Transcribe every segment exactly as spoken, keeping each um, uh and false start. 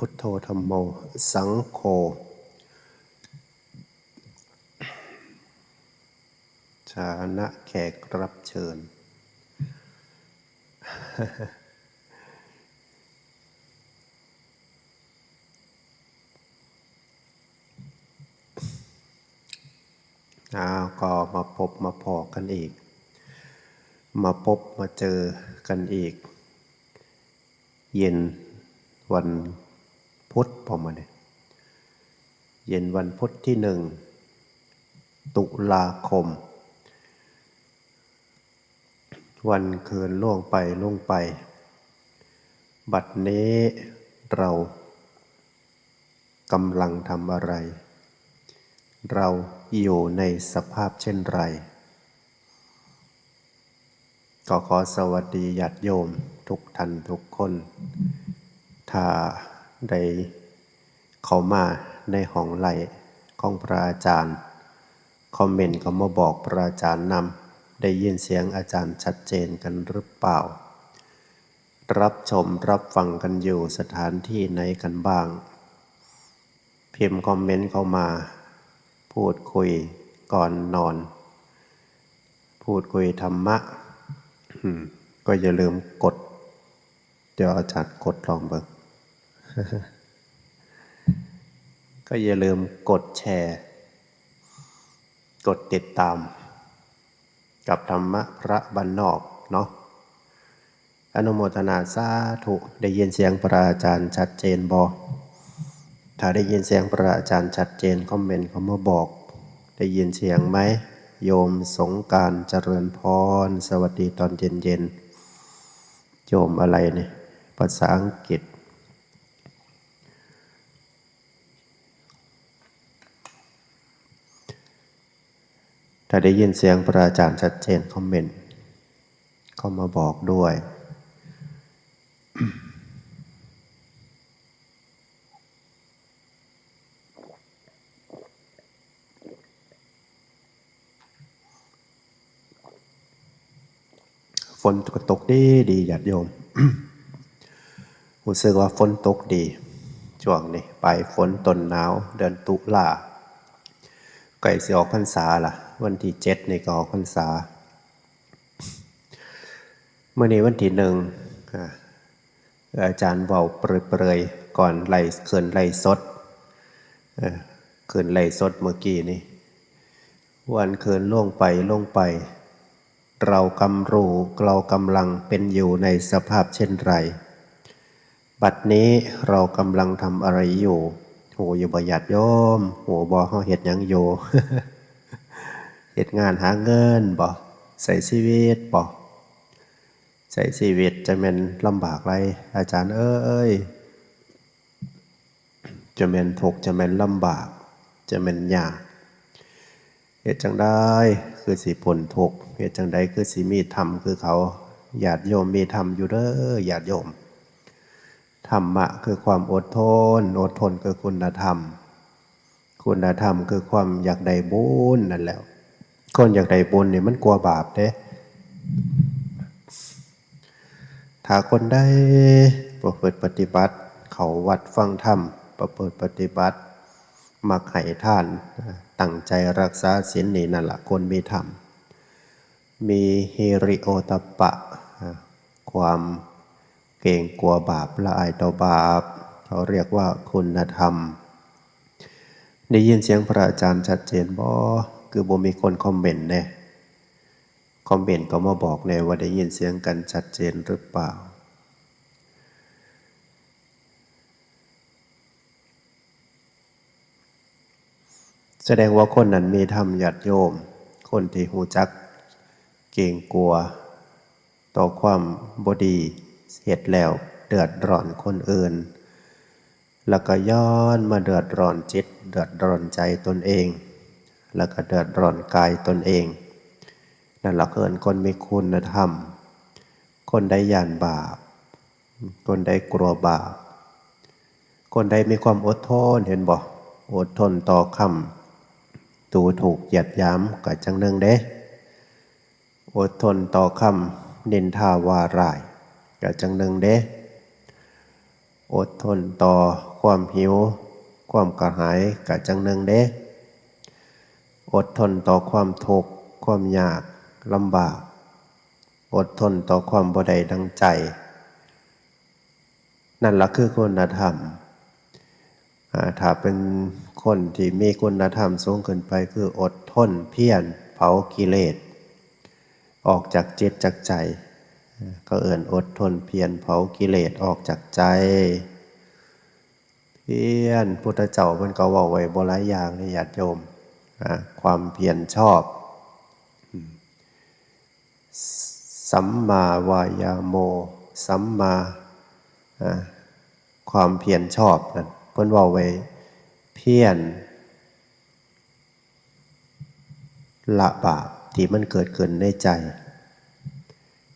พุทโธ ธัมโม สังโฆ ฐานะแขกรับเชิญ อ้าว ก็มาพบมาพ้อกันอีก มาพบมาเจอกันอีก เย็นวันพุธ ประมาณนี้ เย็นวันพุธที่หนึ่ง ตุลาคม วันคืนล่วงไปล่วงไป บัดนี้เรากำลังทำอะไร เราอยู่ในสภาพเช่นไร ก็ขอสวัสดีญาติโยมทุกท่านทุกคน ถ้าได้เข้ามาในห้องไลฟ์ของพระอาจารย์ คอมเมนต์เข้ามาบอกพระอาจารย์นำ ได้ยินเสียงอาจารย์ชัดเจนกันหรือเปล่า รับชมรับฟังกันอยู่สถานที่ไหนกันบ้าง พิมพ์คอมเมนต์เข้ามา พูดคุยก่อนนอน พูดคุยธรรมะ อืม ก็อย่าลืมกด เดี๋ยวอาจารย์กดลองเบิ่ง ก็อย่าลืมกดแชร์ กดติดตาม กับธรรมะพระบ้านนอกเนาะ อนุโมทนาสาธุ ได้ยินเสียงพระอาจารย์ชัดเจนบ่ ถ้าได้ยินเสียงพระอาจารย์ชัดเจน คอมเมนต์เข้ามาบอก ได้ยินเสียงไหม โยมสงกรานต์ เจริญพร สวัสดีตอนเย็นๆ โยมอะไรเนี่ย ภาษาอังกฤษ ถ้าได้ยินเสียงพระอาจารย์ชัดเจน คอมเมนต์เข้ามาบอกด้วย ฝนก็ตกดีดี ญาติโยม รู้สึกว่าฝนตกดี ช่วงนี้ปลายฝนต้นหนาว เดือนตุลา ใกล้สิออกพรรษาละ วันที่เจ็ดนี่ก็ออกพรรษา มื้อนี้วันที่หนึ่ง อ่า อาจารย์เว้าเปรยๆ ก่อนไลฟ์ ขึ้นไลฟ์สด เอ่อ ขึ้นไลฟ์สดเมื่อกี้นี้ วันคืนล่วงไปล่วงไป เรากำรู เรากำลังเป็นอยู่ในสภาพเช่นไร บัดนี้เรากำลังทำอะไรอยู่ ฮู้อยู่บ่ญาติโยม ฮู้บ่ เฮาเฮ็ดหยังอยู่ เฮ็ดงานหาเงินบ่ ใช้ชีวิตบ่ ใช้ชีวิตจะแม่นลำบากหลาย อาจารย์เอ้ย จะแม่นทุกข์ จะแม่นลำบาก จะแม่นยาก เฮ็ดจั่งใดคือสิพ้นทุกข์ เฮ็ดจั่งใดคือสิมีธรรมคือเขา ญาติโยมมีธรรมอยู่เด้อ ญาติโยม ธรรมะคือความอดทน อดทนคือคุณธรรม คุณธรรมคือความอยากได้บุญนั่นแหละ คนอยากได้บุญนี่มันกลัวบาปเด้ ถ้าคนใดประพฤติปฏิบัติ เข้าวัดฟังธรรม ประพฤติปฏิบัติ มักให้ทาน ตั้งใจรักษาศีลนี่ นั่นล่ะคนมีธรรม มีฮิริโอตตัปปะ ความเกรงกลัวบาป ละอายต่อบาป เขาเรียกว่าคุณธรรม ได้ยินเสียงพระอาจารย์ชัดเจนบ่ คือบ่มีคนคอมเมนต์แน่ คอมเมนต์เข้ามาบอกแน่ว่าได้ยินเสียงกันชัดเจนหรือเปล่า แสดงว่าคนนั้นมีธรรม ญาติโยม คนที่รู้จักเกรงกลัวต่อความบ่ดี เฮ็ดแล้วเดือดร้อนคนอื่น แล้วก็ย้อนมาเดือดร้อนจิต เดือดร้อนใจตนเอง แล้วก็เดือดร้อนกายตนเอง นั่นล่ะเอิ้นคนมีคุณธรรม คนใดย้านบาป คนใดกลัวบาป คนใดมีความอดทน เห็นบ่ อดทนต่อคำดูถูกเหยียดหยาม ก็จั่งหนึ่งเด้ อดทนต่อคำนินทาว่าร้าย ก็จั่งหนึ่งเด้ อดทนต่อ ความหิว ความกระหายกะจั่งหนึ่งเด้ อดทนต่อความทุกข์ ความยากลำบาก อดทนต่อความบ่ได้ดังใจ นั่นละคือคุณธรรม อ่า ถ้าเป็นคนที่มีคุณธรรมสูงขึ้นไป คืออดทนเพียรเผากิเลส ออกจากจิตจากใจ เขาเอิ้นอดทนเพียรเผากิเลสออกจากใจ เพียร พุทธเจ้าเพิ่นก็เว้าไว้บ่หลายอย่างนี่ญาติโยม อ่า ความเพียรชอบ อืม สัมมาวายาโม สัมมา อ่า ความเพียรชอบนั่น เพิ่นเว้าไว้ เพียร ละบาปที่มันเกิดขึ้นในใจ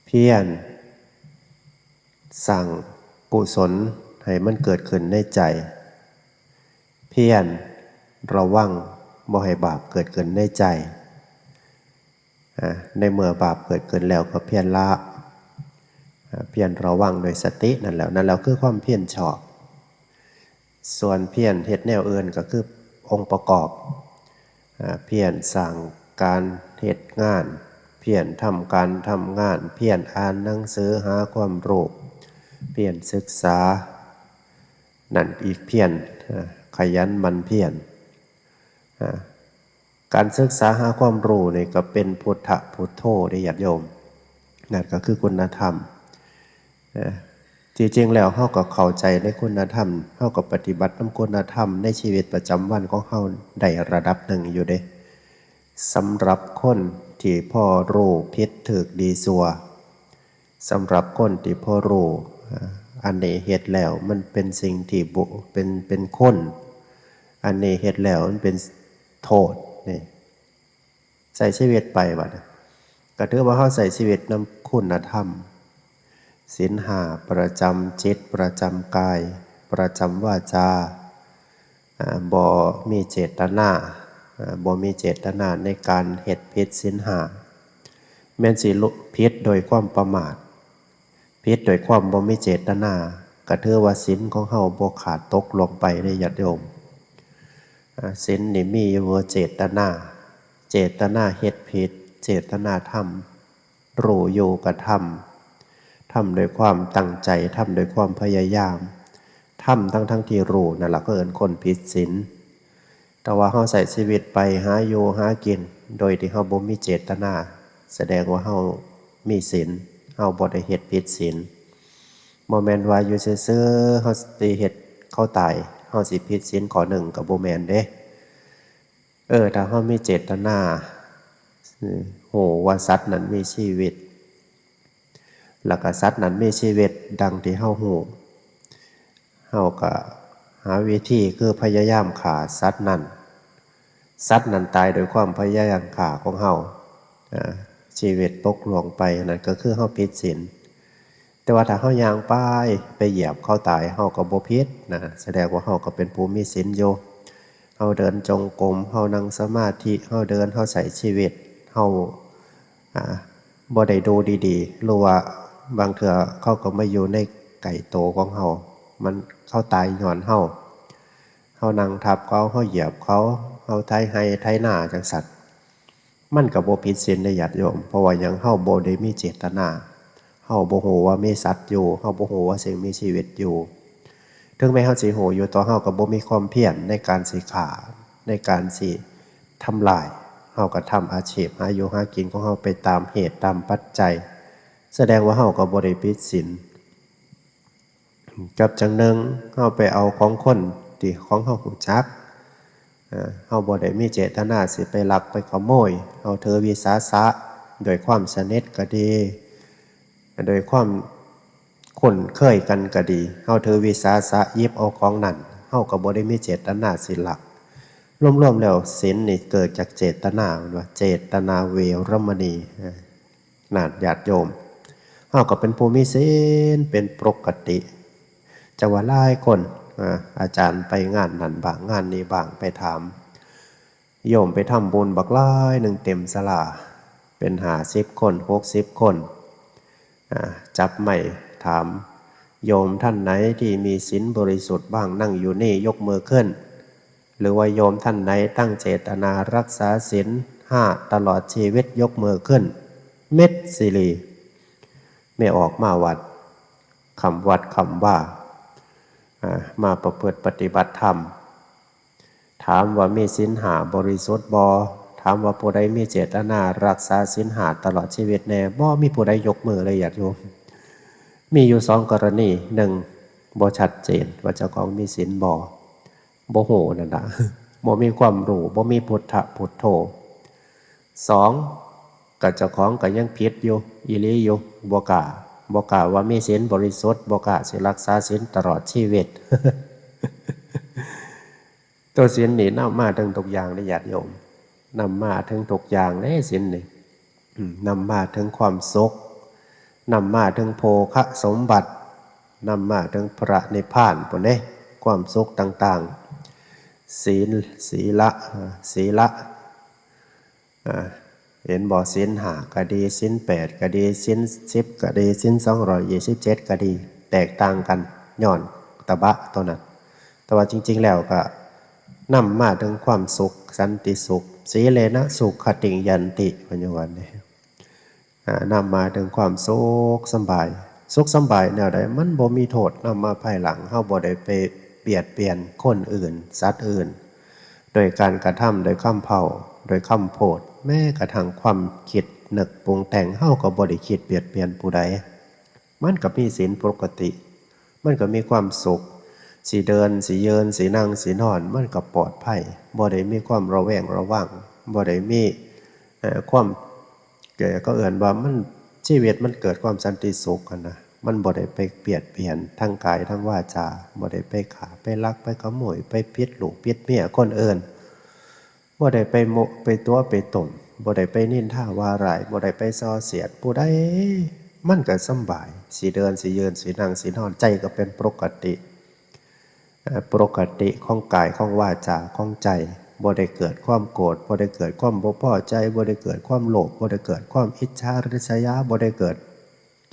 เพียรสร้างกุศลให้มันเกิดขึ้นในใจ เพียรระวังบ่ให้บาปเกิดขึ้นในใจ อ่า ในเมื่อบาปเกิดขึ้นแล้วก็เพียรละ อ่า เพียรระวังโดยสตินั่นแหละ นั่นแหละคือความเพียรชอบ ส่วนเพียรเฮ็ดแนวอื่นก็คือองค์ประกอบ อ่า เพียรสร้างการเฮ็ดงาน เพียรทำการทำงาน เพียรอ่านหนังสือหาความรู้ เพียรศึกษา นั่นอีกเพียร อ่า ขยันหมั่นเพียร อ่า การศึกษาหาความรู้นี่ก็เป็นพุทธะพุทโธเด้ญาติโยม นั่นก็คือคุณธรรม เอ่อ ที่จริงแล้วเฮาก็เข้าใจในคุณธรรม เฮาก็ปฏิบัตินำคุณธรรมในชีวิตประจำวันของเฮาได้ระดับหนึ่งอยู่เด้ สำหรับคนที่พอรู้ผิดถูกดีชั่ว สำหรับคนที่พอรู้ อ่า อันนี้เฮ็ดแล้วมันเป็นสิ่งที่บ่ เป็น เป็นคุณ อันนี้เฮ็ดแล้วมันเป็นโทษนี่ ใช้ชีวิตไปบัดนี้ ก็ถือว่าเฮาใช้ชีวิตนำคุณธรรม ศีลห้าประจำจิต ประจำกาย ประจำวาจา อ่า บ่มีเจตนา อ่า บ่มีเจตนาในการเฮ็ดผิดศีลห้า แม่นสิลุ ผิดโดยความประมาท ผิดโดยความบ่มีเจตนา ก็ถือว่าศีลของเฮาบ่ขาดตกล่วงไปเด้ญาติโยม อ่า ศีลนี่มีอยู่ว่าเจตนา เจตนาเฮ็ดผิด เจตนาทำ รู้อยู่กะทำ ทำด้วยความตั้งใจ ทำด้วยความพยายาม ทำทั้งๆที่รู้ นั่นล่ะเขาเอิ้นคนผิดศีล แต่ว่าเฮาใช้ชีวิตไปหาอยู่หากิน โดยที่เฮาบ่มีเจตนา แสดงว่าเฮามีศีล เฮาบ่ได้เฮ็ดผิดศีล บ่แม่นว่าอยู่ซื่อๆ เฮาสิเฮ็ดเขาตาย เฮาสิผิดศีลข้อหนึ่งก็บ่แม่นเด้ เออ ถ้าเฮามีเจตนา เออ ฮู้ว่าสัตว์นั้นมีชีวิต แล้วก็สัตว์นั้นมีชีวิตดังที่เฮาฮู้ เฮาก็หาวิธีคือพยายามฆ่าสัตว์นั้น สัตว์นั้นตายโดยความพยายามฆ่าของเฮา อ่า ชีวิตตกล่วงไป นั่นก็คือเฮาผิดศีล แต่ว่าถ้าเฮาย่างไป ไปเหยียบเขาตาย เฮาก็บ่ผิดนะ แสดงว่าเฮาก็เป็นผู้มีศีลอยู่ เฮาเดินจงกรม เฮานั่งสมาธิ เฮาเดิน เฮาใช้ชีวิต เฮา อ่า บ่ได้ดูดีๆ หรือว่าบางเทื่อเขาก็มาอยู่ในใกล้โตของเฮา มัน เขาตายย้อนเฮา เฮานั่งทับเขา เฮาเหยียบเขา เฮาไถไฮ่ไถนาจั่งซั้น มันก็บ่ผิดศีลเด้ญาติโยม เพราะว่าหยัง เฮาบ่ได้มีเจตนา เฮาบ่ฮู้ว่ามีสัตว์อยู่ เฮาบ่ฮู้ว่าสิ่งมีชีวิตอยู่ ถึงแม้เฮาสิฮู้อยู่ แต่เฮาก็บ่มีความเพียรในการสิฆ่า ในการสิทำลาย เฮาก็ทำอาชีพหาอยู่หากินของเฮาไปตามเหตุตามปัจจัย แสดงว่าเฮาก็บ่ได้ผิดศีล กับจั่งหนึ่ง เฮาไปเอาของคนที่ของเฮาฮู้จัก เอ่อ เฮาบ่ได้มีเจตนาสิไปลักไปขโมย เฮาถือวิสาสะ ด้วยความสนิทก็ดี ด้วยความคุ้นเคยกันก็ดี เฮาถือวิสาสะหยิบเอาของนั้น เฮาก็บ่ได้มีเจตนาสิลัก รวมๆแล้วศีลนี่เกิดจากเจตนา แม่นบ่ เจตนาเวรมณี เอ่อ นั่นญาติโยม เฮาก็เป็นผู้มีศีลเป็นปกติ จั่งว่าหลายคน อ่า อาจารย์ไปงานนั่นบ้าง งานนี้บ้าง ไปถาม โยมไปทำบุญบักหลายหนึ่งเต็มศาลา เป็นห้าสิบคน หกสิบคน อ่า จับไมค์ถาม โยมท่านไหนที่มีศีลบริสุทธิ์บ้างนั่งอยู่นี่ยกมือขึ้น หรือว่าโยมท่านไหนตั้งเจตนารักษาศีลห้าตลอดชีวิตยกมือขึ้น เม็ดสิรี ไม่ออกมาวัด คำวัดคำว่า อ่า มาประพฤติปฏิบัติธรรม ถามว่ามีศีลห้าบริสุทธิ์บ่ ถามว่าผู้ใดมีเจตนารักษาศีลห้าตลอดชีวิตแน่ บ่มีผู้ใดยกมือเลยญาติโยม มีอยู่สองกรณี หนึ่ง บ่ชัดเจนว่าเจ้าของมีศีลบ่ บ่ฮู้นั่นล่ะ บ่มีความรู้ บ่มีพุทธะพุทโธ สอง ก็เจ้าของก็ยังผิดอยู่ อีหลีอยู่ บ่กล้า บ่กล้าว่ามีศีลบริสุทธิ์ บ่กล้าสิรักษาศีลตลอดชีวิต ตัวศีลนี่นำมาถึงทุกอย่างเด้อญาติโยม นำมาถึงทุกอย่างเด้ศีลนี่ อืม นำมาถึงความสุข นำมาถึงโภคสมบัติ นำมาถึงพระนิพพานพู้นเด้ ความสุขต่างๆ ศีล ศีละ อ่า ศีละ อ่า เห็นบ่ ศีลห้าก็ดี ศีลแปดก็ดี ศีลสิบก็ดี ศีลสองร้อยยี่สิบเจ็ดก็ดี แตกต่างกัน ย้อนตะบะตัวนั้น แต่ว่าจริงๆ แล้วก็นำมาถึงความสุข สันติสุข สีเลนะสุขติงยันติ เพิ่นว่านี่ อ่า นำมาถึงความสุขสำบาย สุขสำบายแนวใด มันบ่มีโทษนำมาภายหลัง เฮาบ่ได้ไปเบียดเบียนคนอื่น สัตว์อื่น โดยการกระทำ โดยคำเพ้า โดยคำพูด แม้กระทั่งความคิดนึกปรุงแต่ง เฮาก็บ่ได้คิดเบียดเบียนผู้ใด มันก็มีศีลปกติ มันก็มีความสุข สิเดิน สิยืน สินั่ง สินอน มันก็ปลอดภัย บ่ได้มีความระแวงระวัง บ่ได้มี เอ่อ ความ เอ่อ เขาเอิ้นว่ามัน ชีวิตมันเกิดความสันติสุขหั้นนะ มันบ่ได้ไปเบียดเบียนทางกายทางวาจา บ่ได้ไปฆ่า ไปลัก ไปขโมย ไปผิดลูกผิดเมียคนอื่น บ่ได้ไปโม้ ไปตั๋ว ไปต้ม บ่ได้ไปนินทาว่าร้าย บ่ได้ไปส่อเสียดผู้ใด มันก็สำบาย สิเดิน สิยืน สินั่ง สินอน ใจก็เป็นปกติ เอ่อ ปกติของกาย ของวาจา ของใจ บ่ได้เกิดความโกรธ บ่ได้เกิดความบ่พอใจ บ่ได้เกิดความโลภ บ่ได้เกิดความอิจฉาริษยา บ่ได้เกิด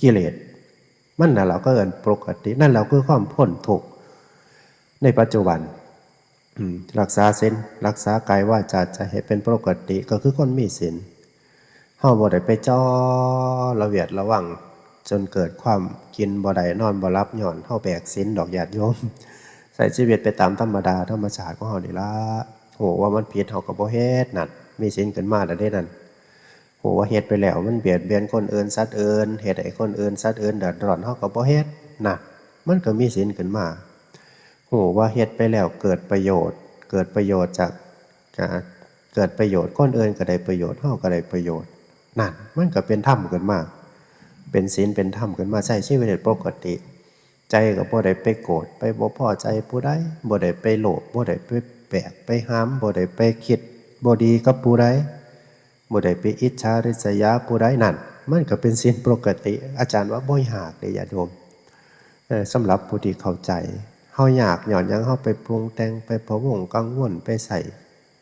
กิเลส มันนั่นล่ะก็เอิ้นปกติ นั่นแหละคือความพ้นทุกข์ในปัจจุบัน อืม รักษาศีล รักษากายวาจาใจให้เป็นปกติ ก็คือคนมีศีล เฮาบ่ได้ไปจ่อระเวียดระวัง จนเกิดความกินบ่ได้นอนบ่หลับ ย้อนเฮาแบกศีลดอกญาติโยม ใช้ชีวิตไปตามธรรมดาธรรมชาติของเฮานี่ล่ะ ฮู้ว่ามันผิดเฮาก็บ่เฮ็ดนั่น มีศีลขึ้นมาแล้วเด้นั่น ฮู้ว่าเฮ็ดไปแล้วมันเบียดเบียนคนอื่นสัตว์อื่น เฮ็ดให้คนอื่นสัตว์อื่นเดือดร้อน เฮาก็บ่เฮ็ดนั่น มันก็มีศีลขึ้นมา ฮู้ว่าเฮ็ดไปแล้วเกิดประโยชน์ เกิดประโยชน์จาก อ่า เกิดประโยชน์ คนอื่นก็ได้ประโยชน์ เฮาก็ได้ประโยชน์ นั่น มันก็เป็นธรรมขึ้นมา เป็นศีลเป็นธรรมขึ้นมา ใช้ชีวิตได้ปกติ ใจก็บ่ได้ไปโกรธ ไปบ่พอใจผู้ใด บ่ได้ไปโลภ บ่ได้ไปแบกไปหาม บ่ได้ไปคิดบ่ดีกับผู้ใด บ่ได้ไปอิจฉาริษยาผู้ใดนั่น มันก็เป็นศีลปกติ อาจารย์ว่าบ่ยากเด้ญาติโยม เอ่อ สำหรับผู้ที่เข้าใจ เฮายากย้อนหยัง เฮาไปปรุงแต่ง ไปพะวงกังวล ไปใส่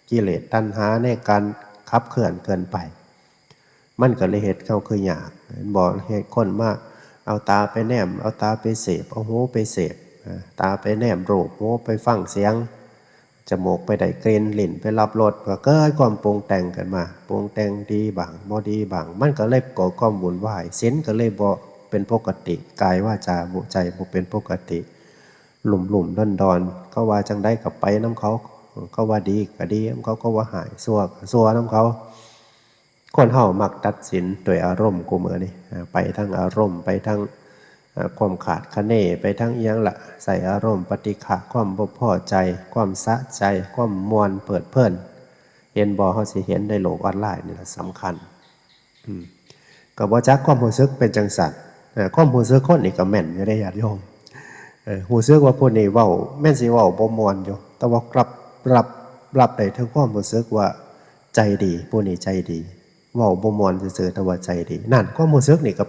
กิเลสตัณหาในการขับเคลื่อนเกินไป มันก็เลยเฮ็ดเฮาคือยาก เห็นบ่ เฮ็ดคนมาเอาตาไปแนม เอาตาไปเสพ เอาหูไปเสพ อ่า ตาไปแนมรูป หูไปฟังเสียง จมูกไปได้กลิ่น ลิ้นไปรับรส ก็เกิดความปรุงแต่งขึ้นมา ปรุงแต่งดีบ้าง บ่ดีบ้าง มันก็เลยก่อความวุ่นวาย ศีลก็เลยบ่เป็นปกติ กายวาจาบ่ ใจบ่เป็นปกติ ลุ่มๆ ดอนๆ เขาว่าจั่งใดก็ไปนำเขา เขาว่าดีก็ดีนำเขา เขาว่าฮ้าย ชั่วก็ชั่วนำเขา คนเฮามักตัดสินโดยอารมณ์กูมื้อนี้ อ่า ไปทางอารมณ์ ไปทาง อ่า ความขาดคะเน ไปทางอิหยังล่ะ ใส่อารมณ์ปฏิฆะ ความบ่พอใจ ความสะใจ ความม่วนเพลิดเพลิน เห็นบ่ เฮาสิเห็นในโลกออนไลน์นี่ล่ะสำคัญ อืม ก็บ่จักความรู้สึกเป็นจั่งซั้น เอ่อ ความรู้สึกคนนี่ก็แม่นอยู่เด้ญาติโยม เอ่อ รู้สึกว่าผู้นี้เว้า แม่นสิเว้าบ่ม่วนอยู่ แต่ว่ากลับรับ รับได้ถึงความรู้สึกว่าใจดี ผู้นี้ใจดี เว้าบ่ม่วนซื่อๆ แต่ว่าใจดี นั่น ความรู้สึกนี่ก็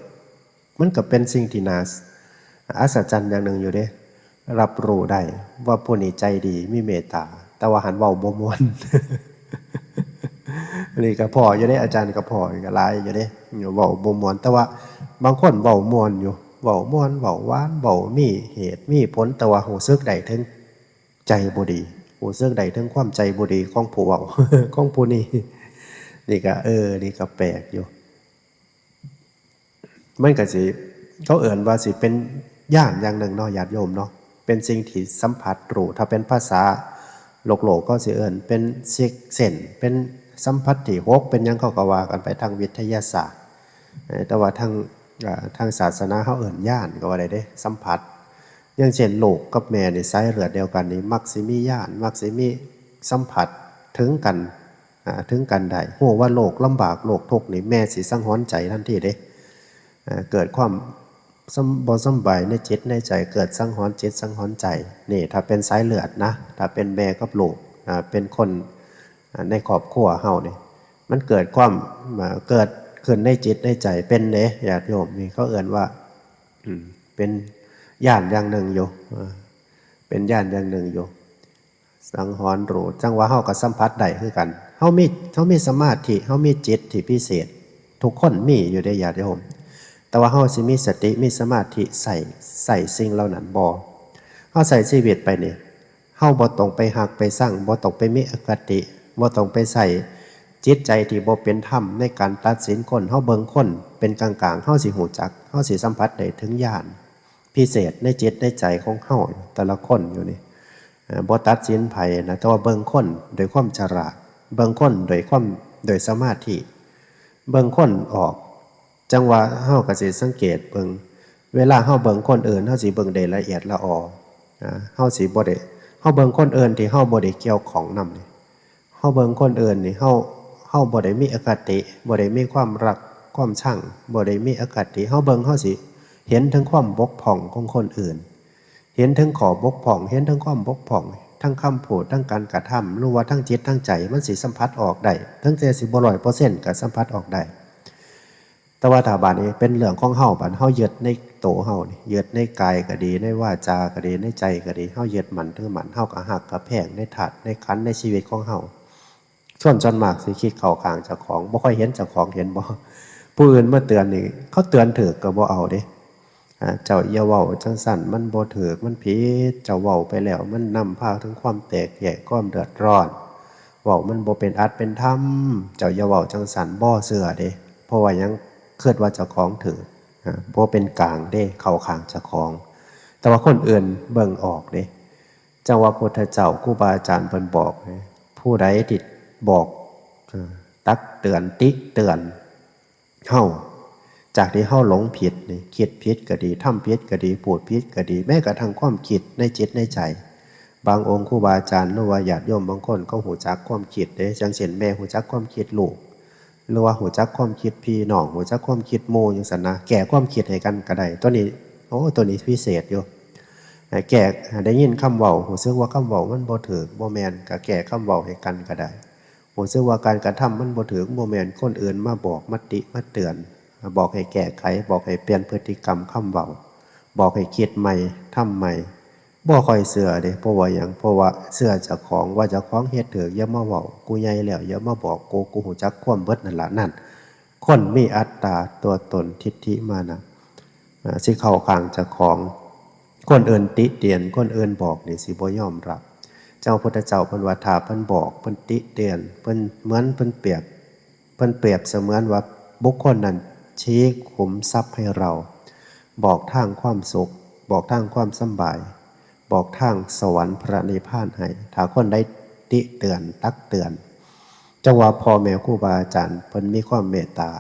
มันก็เป็นสิ่งที่น่าอัศจรรย์อย่างหนึ่งอยู่เด้ รับรู้ได้ว่าผู้นี้ใจดี มีเมตตา แต่ว่าหั้นเว้าบ่ม่วน นี่ก็พ้ออยู่เด้ อาจารย์ก็พ้อก็หลายอยู่เด้ เว้าบ่ม่วน แต่ว่าบางคนเว้าม่วนอยู่ เว้าม่วน เว้าหวาน เว้ามีเหตุมีผล แต่ว่ารู้สึกได้ถึงใจบ่ดี รู้สึกได้ถึงความใจบ่ดีของผู้เว้า ของผู้นี้ นี่ก็ เออ นี่ก็แปลกอยู่ มันก็สิ เขาเอิ้นว่าสิเป็นญาณอย่างหนึ่งเนาะ ญาติโยมเนาะ เป็นสิ่งที่สัมผัสรู้ ถ้าเป็นภาษาโลกๆ ก็สิเอิ้นเป็น sixth sense เป็นสัมผัสที่หก เป็นหยังเขาก็ว่ากันไปทางวิทยาศาสตร์ เอ่อ แต่ว่าทาง อ่า ทางศาสนาเขาเอิ้นญาณก็ว่าได้เด้ สัมผัส อย่างเช่น ลูกกับแม่นี่สายเลือดเดียวกันนี่ มักสิมีญาณ มักสิมีสัมผัสถึงกัน อ่า ถึงกันได้ ฮู้ว่าโลกลำบาก โลกทุกข์นี่ แม่สิสังหรณ์ใจทันทีเด้ อ่า เกิดความสำ- บ่สำบายในจิตในใจ เกิดสังหรณ์จิตสังหรณ์ใจ นี่ถ้าเป็นสายเลือดนะ ถ้าเป็นแม่กับลูก อ่า เป็นคน อ่า ในครอบครัวเฮานี่ มันเกิดความ อ่า เกิดขึ้นในจิตในใจ เป็นเด้ ญาติโยม นี่เขาเอิ้นว่า อืม เป็นญาณอย่างหนึ่งอยู่ อ่า เป็นญาณอย่างหนึ่งอยู่ สังหรณ์รู้ จั่งว่าเฮาก็สัมผัสได้คือกัน เฮามี เฮามีสมาธิ เฮามีจิตที่พิเศษ ทุกคนมีอยู่เด้ ญาติโยม แต่ว่าเฮาสิมีสติ มีสมาธิ ใช้ ใช้สิ่งเหล่านั้นบ่ เฮาใช้ชีวิตไปนี่ เฮาบ่ต้องไปฮักไปชัง บ่ต้องไปมีอคติ บ่ต้องไปใช้จิตใจที่บ่เป็นธรรมในการตัดสินคน เฮาเบิ่งคนเป็นกลางๆ เฮาสิรู้จัก เฮาสิสัมผัสได้ถึงญาณพิเศษในจิตในใจของเฮาแต่ละคนอยู่นี่ เอ่อ บ่ตัดสินไผนะ แต่ว่าเบิ่งคนด้วยความฉลาด เบิ่งคนด้วยความ ด้วยสมาธิ เบิ่งคนออก จั่งว่าเฮาก็สิสังเกตเบิ่ง เวลาเฮาเบิ่งคนอื่น เฮาสิเบิ่งได้ละเอียดละออ อ่า เฮาสิบ่ได้ เฮาเบิ่งคนอื่นที่เฮาบ่ได้เกี่ยวข้องนำนี่ เฮาเบิ่งคนอื่นนี่ เฮา เฮาบ่ได้มีอคติ บ่ได้มีความรักความชัง บ่ได้มีอคติ เฮาเบิ่ง เฮาสิเห็นถึงความบกพร่องของคนอื่น เห็นถึงข้อบกพร่อง เห็นถึงความบกพร่อง ทั้งคำพูด ทั้งการกระทำ หรือว่าทั้งจิตทั้งใจ มันสิสัมผัสออกได้ ถึงแต่สิบ่ร้อยเปอร์เซ็นต์ ก็สัมผัสออกได้ แต่ว่าถ้าบาดนี้เป็นเรื่องของเฮา บาดเฮายึดในโตเฮานี่ ยึดในกายก็ดี ในวาจาก็ดี ในใจก็ดี เฮายึดมั่นถือมั่น เฮาก็ฮักก็แพงในธาตุในขันธ์ในชีวิตของเฮา ส่วน ส่วนมากสิคิดเข้าข้างเจ้าของ บ่ค่อยเห็นเจ้าของ เห็นบ่ ผู้อื่นมาเตือนนี่ เขาเตือนถูกก็บ่เอาเด้ อ่า เจ้าอย่าเว้าจั่งซั้น มันบ่ถูก มันผิด เจ้าเว้าไปแล้ว มันนำพาถึงความแตกแยก ความเดือดร้อน เว้ามันบ่เป็นอัตเป็นธรรม เจ้าอย่าเว้าจั่งซั้น บ่เชื่อเด้ เพราะว่าหยัง คิดว่าเจ้าของถูก อ่า บ่เป็นกลางเด้ เข้าข้างเจ้าของ แต่ว่าคนอื่นเบิ่งออกเด้ จั่งว่าพุทธเจ้า ครูบาอาจารย์เพิ่นบอกเด้ ผู้ใดที่บอก อ่า ตักเตือน ติเตือน เฮา จากที่เฮาหลงผิดนี่ คิดผิดก็ดี ทำผิดก็ดี พูดผิดก็ดี แม้กระทั่งความคิดในจิตในใจ บางองค์ครูบาอาจารย์ หรือว่าญาติโยมบางคนก็ฮู้จักความคิดเด้ อย่างเช่น แม่ฮู้จักความคิดลูก หรือว่าฮู้จักความคิดพี่น้อง ฮู้จักความคิดหมู่จั่งซั้นนะ แก้ความคิดให้กันก็ได้ ตัวนี้ โอ้ ตัวนี้พิเศษอยู่ แก้ ได้ยินคำเว้า รู้สึกว่าคำเว้ามันบ่ถูก บ่แม่น ก็แก้คำเว้าให้กันก็ได้ รู้สึกว่าการกระทำมันบ่ถูก บ่แม่น คนอื่นมาบอก มาติ มาเตือน บอกให้แก้ไข บอกให้เปลี่ยนพฤติกรรมคำเว้า บอกให้คิดใหม่ ทำใหม่ บ่ค่อยเชื่อเด้ เพราะว่าหยัง เพราะว่าเชื่อเจ้าของ ว่าเจ้าของเฮ็ดถูก อย่ามาเว้า กูใหญ่แล้ว อย่ามาบอกกู กูรู้จักความเบิดนั่นล่ะ นั่น คนมีอัตตา ตัวตน ทิฏฐิมานะ อ่า สิเข้าข้างเจ้าของ คนอื่นติเตียน คนอื่นบอกนี่สิบ่ยอมรับ เจ้าพุทธเจ้าเพิ่นว่า ถ้าเพิ่นบอก เพิ่นติเตียน เพิ่น เหมือนเพิ่นเปรียบ เพิ่นเปรียบเสมือนว่าบุคคลนั้นชี้ขุมทรัพย์ให้เรา บอกทางความสุข บอกทางความสำบาย บอกทางสวรรค์พระนิพพานให้ ถ้าคนใดติเตือน ตักเตือน จั่งว่าพ่อแม่ครูบาอาจารย์เพิ่นมีความเมตตา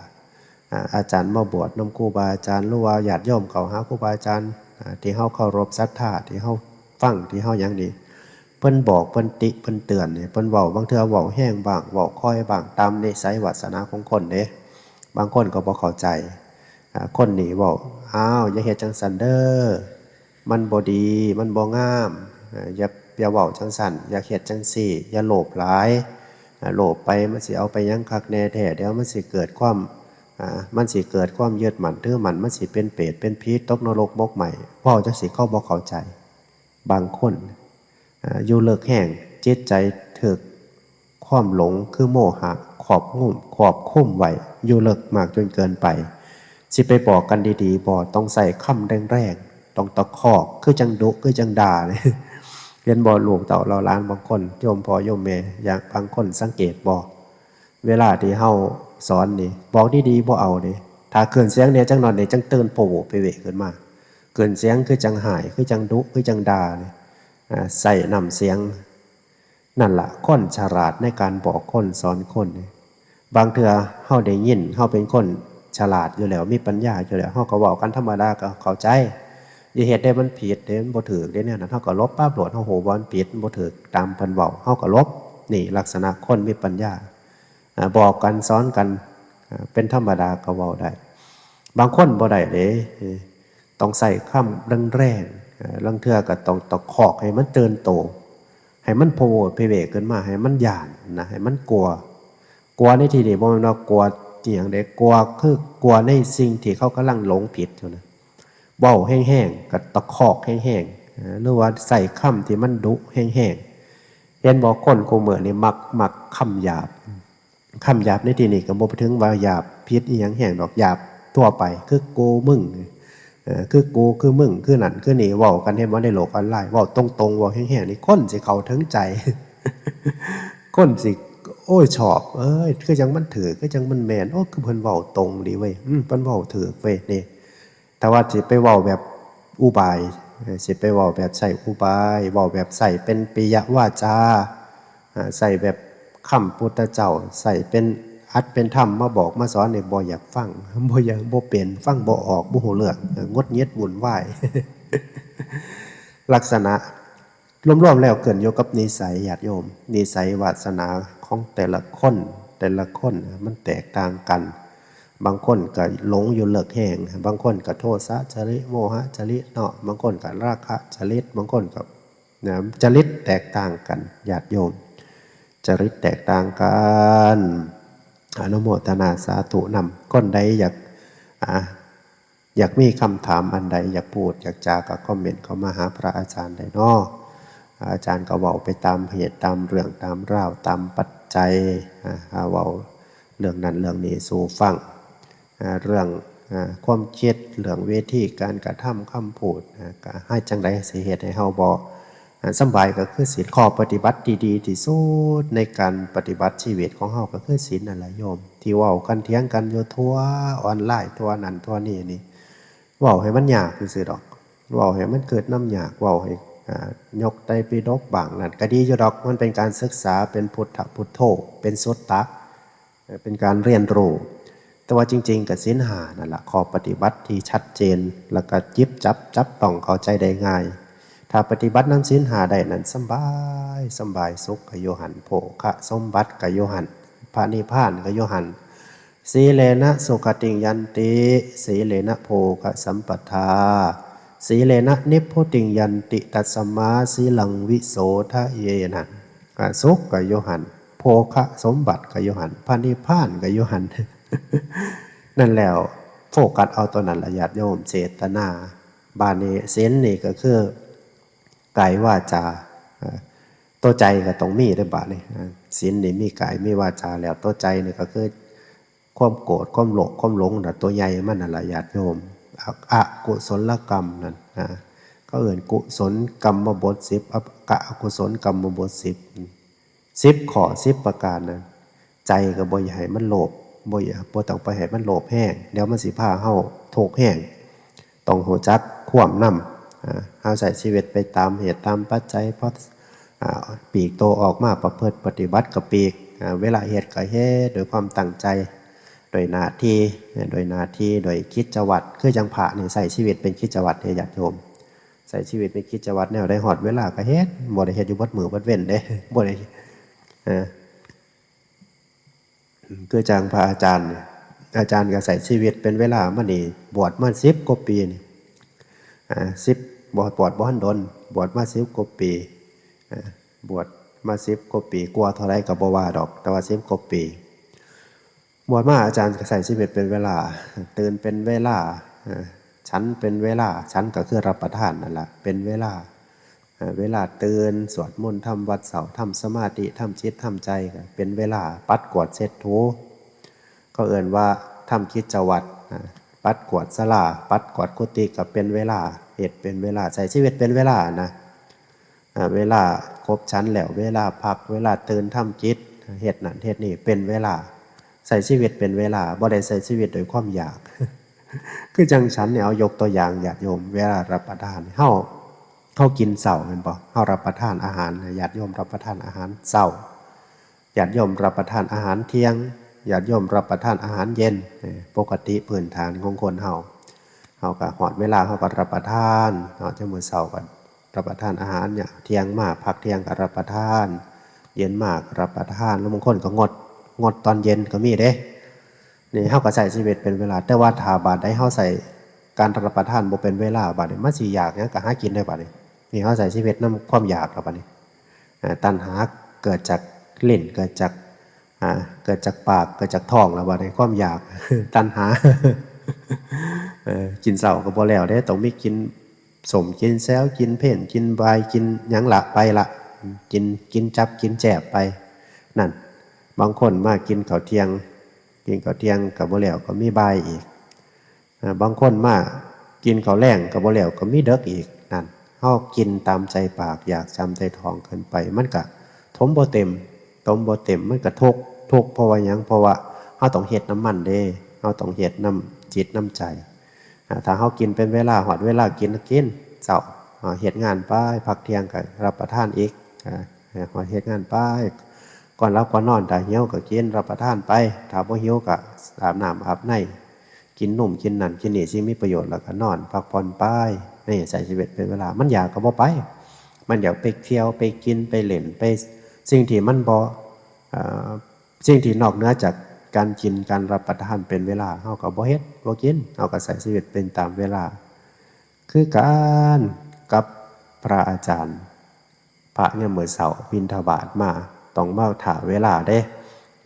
อ่า อาจารย์มาบวชนำครูบาอาจารย์ หรือว่าญาติโยมเข้าหาครูบาอาจารย์ อ่า ที่เฮาเคารพศรัทธา ที่เฮาฟัง ที่เฮาหยังนี่ เพิ่นบอก เพิ่นติ เพิ่นเตือนนี่ เพิ่นเว้า บางเทื่อเว้าแฮงบ้าง เว้าค่อยบ้าง ตามนิสัยวาสนาของคนเด้ บางคนก็บ่เข้าใจ อ่า คนนี้เว้า อ้าว อย่าเฮ็ดจั่งซั้นเด้อ มันบ่ดี มันบ่งาม อ่า อย่า อย่าเว้าจั่งซั้น อย่าเฮ็ดจั่งซี้ อย่าโลภหลาย อ่า โลภไปมันสิเอาไปหยังคักแน่แท้ เดี๋ยวมันสิเกิดความ อ่า มันสิเกิดความยึดมั่นถือมั่น มันสิเป็นเปรตเป็นผี ตกนรกหมกไหม้ เว้าจั่งซี้เขาบ่เข้าใจ บางคน อ่า อยู่เลิกแฮง จิตใจถูกความหลงคือโมหะครอบงำ ครอบคุมไว้ อยู่เลิกมากจนเกินไป สิไปบอกกันดีๆ บ่ ต้องใส่คำแรงๆ ต้องตะคอก คือจั่งดุ คือจั่งด่าเนี่ย เห็นบ่ ลูกเต้าเหล่าหลานบางคน โยมพ่อโยมแม่ อย่างบางคนสังเกตบ่ เวลาที่เฮาสอนนี่ บอกดีๆ บ่เอาเด้ ถ้าขึ้นเสียงแหน่จั่งน้อยนี่ จั่งตื่นโผโหวไปเวะขึ้นมา ขึ้นเสียงคือจั่งฮ้าย คือจั่งดุ คือจั่งด่าเนี่ย อ่า ใส่น้ำเสียง นั่นล่ะ คนฉลาดในการบอกคนสอนคนนี่ บางเทื่อเฮาได้ยิน เฮาเป็นคนฉลาดอยู่แล้ว มีปัญญาอยู่แล้ว เฮาก็เว้ากันธรรมดาก็เข้าใจ อย่าเฮ็ดให้มันผิดเด้ มันบ่ถูกเด้ แนวนั้น เฮาก็หลบปั๊บโลด เฮาฮู้ว่ามันผิด มันบ่ถูกตามเพิ่นเว้า เฮาก็หลบ นี่ลักษณะคนมีปัญญา อ่า บอกกันสอนกัน อ่า เป็นธรรมดาก็เว้าได้ บางคนบ่ได้เด้ เออ ต้องใส่คำแรงๆ เอ่อ ลางเทื่อก็ต้องตะคอกให้มันตื่นโต ให้มันโผโหวไปเวะขึ้นมา ให้มันย้านนะ ให้มันกลัว กลัวในที่นี้บ่แม่นว่ากลัวอิหยังเด้ กลัวคือกลัวในสิ่งที่เขากำลังหลงผิดอยู่นะ เว้าแฮงๆ ก็ตะคอกแฮงๆ เอ่อ หรือว่าใส่คำที่มันดุแฮงๆ เห็นบ่ คนคู่มื้อนี้มัก มักคำหยาบ คำหยาบในที่นี้ก็บ่ถึงว่าหยาบผิดอิหยังแฮงดอก หยาบทั่วไป คือกูมึง เอ่อ คือกู คือมึง คือนั่น คือนี่ เว้ากัน เห็นบ่ ในโลกออนไลน์ เว้าตรงๆ เว้าแฮงๆ นี่ คนสิเข้าถึงใจ คนสิ โอ้ย ชอบ เอ้ย คือจั่งมันถูก คือจั่งมันแม่น โอ้ คือเพิ่นเว้าตรงดีเว้ย อืม เพิ่นเว้าถูกเว้ย นี่ แต่ว่าสิไปเว้าแบบอุบาย เอ่อ สิไปเว้าแบบใช้อุบาย เว้าแบบใช้เป็นปิยวาจา อ่า ใช้แบบคำพุทธเจ้า ใช้เป็นอัตถเป็นธรรมมาบอกมาสอนนี่ บ่อยากฟัง บ่อยาก บ่เป็น ฟังบ่ออก บ่ฮู้เรื่อง เอ่อ หงุดหงิดวุ่นวาย ลักษณะ รวมๆ แล้วขึ้นอยู่กับนิสัยญาติโยม นิสัยวาสนาของแต่ละคน แต่ละคนมันแตกต่างกัน บางคนก็หลงอยู่เลิกแฮง บางคนก็โทสะจริต โมหะจริตเนาะ บางคนก็ราคะจริต บางคนก็ นะ จริตแตกต่างกัน ญาติโยม จริตแตกต่างกัน อนุโมทนาสาธุนำ คนใดอยาก อ่า อยากมีคำถามอันใด อยากพูด อยากจา ก็คอมเมนต์เข้ามาหาพระอาจารย์ได้เนาะ อาจารย์ก็เว้าไปตามเหตุ ตามเรื่อง ตามราว ตามปัจจัย อ่า เว้าเรื่องนั้นเรื่องนี้สู่ฟัง อ่า เรื่อง อ่า ความคิด เรื่องวิธีการกระทำคำพูด อ่า ก็ให้จั่งใดสิเฮ็ดให้เฮาบ่ อ่า สำบายก็คือศีล ข้อปฏิบัติที่ดีที่สุดในการปฏิบัติชีวิตของเฮาก็คือศีลนั่นแหละโยม ที่เว้ากันเถียงกันอยู่ทั่วออนไลน์ ทั่วนั่นทั่วนี่นี่ เว้าให้มันยากซื่อๆ ดอก เว้าให้มันเกิดนำยาก เว้าให้ อ่า ยกไตรปิฎกบ้างนั่นก็ดีอยู่ดอก มันเป็นการศึกษา เป็นพุทธะพุทโธ เป็นสุตตะ เอ่อ เป็นการเรียนรู้ แต่ว่าจริงๆ ก็ศีลห้านั่นล่ะ ข้อปฏิบัติที่ชัดเจน แล้วก็หยิบจับ จับต้องเข้าใจได้ง่าย ถ้าปฏิบัตินำศีลห้าได้นั่นสำบาย สำบาย สุขก็อยู่หั่น โภคสมบัติก็อยู่หั่น พระนิพพานก็อยู่หั่น สีเลนะสุขติงยันติ สีเลนะโภคสัมปทา สีเลนะนิพพุติงยันติ ตัสมาสีลังวิโสทะเยนะ อ่า สุขก็อยู่หั่น โภคสมบัติก็อยู่หั่น พระนิพพานก็อยู่หั่น นั่นแล้ว โฟกัสเอาตัวนั้นล่ะญาติโยม เจตนา บาดนี้ศีลนี่ก็คือ กายวาจา อ่า ตัวใจก็ต้องมีเด้อบาดนี้ อ่า ศีลนี่มีกายมีวาจาแล้ว ตัวใจนี่ก็คือ ความโกรธ ความโลภ ความหลงน่ะ ตัวใหญ่มันนั่นล่ะญาติโยม อ- อกุศลกรรมนั่น อ่า เขาเอิ้นกุศลกรรมบทสิบ อ- อกุศลกรรมบทสิบ สิบข้อ สิบประการนะ ใจก็บ่อยากให้มันโลภ บ่อยาก บ่ต้องไปให้มันโลภแฮง เดี๋ยวมันสิพาเฮาทุกข์แฮง ต้องรู้จักความนำ อ่า เฮาใช้ชีวิตไปตามเหตุตามปัจจัย พอ อ่า ปลีกตัวออกมาประพฤติปฏิบัติก็ปลีก อ่า เวลาเฮ็ดก็เฮ็ดด้วยความตั้งใจ ด้วยหน้าที่ ด้วยหน้าที่ ด้วยกิจวัตร คือจั่งพระนี่ใช้ชีวิตเป็นกิจวัตรเด้ญาติโยม ใช้ชีวิตเป็นกิจวัตร แนวใดฮอดเวลาก็เฮ็ด บ่ได้เฮ็ดอยู่เบิดมื้อเบิดเว็นเด้ บ่ได้ เอ่อ คือจั่งพระอาจารย์นี่ อาจารย์ก็ใช้ชีวิตเป็นเวลามานี่ บวชมาสิบกว่าปีนี่ อ่า สิบ บ่ บวชบ่ทันดน บวชมาสิบกว่าปี อ่า บวชมาสิบกว่าปี กว่าเท่าใดก็บ่ว่าดอก แต่ว่าสิบกว่าปี บวชมาอาจารย์ก็ใช้ชีวิตเป็นเวลา ตื่นเป็นเวลา อ่า ฉันเป็นเวลา ฉันก็คือรับประทานนั่นล่ะ เป็นเวลา อ่า เวลาตื่น สวดมนต์ ทำวัตรเช้า ทำสมาธิ ทำจิต ทำใจ ก็เป็นเวลา ปัดกวาดเช็ดถู เขาเอิ้นว่าทำกิจวัตร อ่า ปัดกวาดศาลา ปัดกวาดกุฏิก็เป็นเวลา เฮ็ดเป็นเวลา ใช้ชีวิตเป็นเวลานะ อ่า เวลาขบฉันแล้ว เวลาพัก เวลาตื่นทำกิจ เฮ็ดนั่นเฮ็ดนี่เป็นเวลา ใช้ชีวิตเป็นเวลา บ่ได้ใช้ชีวิตโดยความอยาก คือจั่งฉันเนี่ย เอายกตัวอย่างญาติโยม เวลารับประทาน เฮา เฮากินเช้าแม่นบ่ เฮารับประทานอาหาร ญาติโยมรับประทานอาหารเช้า ญาติโยมรับประทานอาหารเที่ยง ญาติโยมรับประทานอาหารเย็น เอ่อ ปกติพื้นฐานของคนเฮา เฮาก็ฮอดเวลาเฮาก็รับประทานเนาะ จั่งมื้อเช้าก็รับประทานอาหารเนี่ย เที่ยงมาพักเที่ยงก็รับประทาน เย็นมาก็รับประทาน แล้วบางคนก็งด งดตอนเย็นก็มีเด้ นี่เฮาก็ใช้ชีวิตเป็นเวลา แต่ว่าถ้าบาดใดเฮาใช้การรับประทานบ่เป็นเวลา บาดนี้มันสิอยากหยังก็หากินได้บาดนี้ นี่เฮาใช้ชีวิตนำความอยากแล้วบาดนี้ อ่า ตัณหาเกิดจากลิ้น เกิดจาก อ่า เกิดจากปาก เกิดจากท้องแล้วบาดนี้ ความอยาก ตัณหา เออ กินเช้าก็บ่แล้วเด้ ต้องมีกินส้ม กินแซว กินเพ้น กินไวน์ กินหยังละไปละ กิน กินจับ กินแจบไป นั่น บางคนมากินข้าวเที่ยง กินข้าวเที่ยงก็บ่แล้ว ก็มีบ่ายอีก อ่า บางคนมากินข้าวแลงก็บ่แล้ว ก็มีเดิกอีก นั่น เฮากินตามใจปาก อยากตามใจท้องเกินไป มันก็ถมบ่เต็ม ถมบ่เต็ม มันก็ทุกข์ ทุกข์เพราะว่าหยัง เพราะว่าเฮาต้องเฮ็ดนำมันเด้ เฮาต้องเฮ็ดนำจิตนำใจ อ่า ถ้าเฮากินเป็นเวลา ฮอดเวลากินก็กิน เช้า อ่า เฮ็ดงานไป พักเที่ยงก็รับประทานอีก อ่า ฮอดเฮ็ดงานไป ก่อนหลับก่อนนอน ถ้าหิวก็กิน รับประทานไป ถ้าบ่หิวก็อาบน้ำอาบใน กินนมกินนั่นกินนี่ สิ่งมีประโยชน์ แล้วก็นอนพักผ่อนไป นี่ใช้ชีวิตเป็นเวลา มันอยากก็บ่ไป มันอยากไปเที่ยว ไปกิน ไปเล่น ไป สิ่งที่มันบ่ เอ่อ สิ่งที่นอกเหนือจากการกิน การรับประทานเป็นเวลา เฮาก็บ่เฮ็ด บ่กิน เฮาก็ใช้ชีวิตเป็นตามเวลา คือกันกับพระอาจารย์ พระยามมื้อเช้าบิณฑบาตมา ต้องมาถ่าเวลาเด้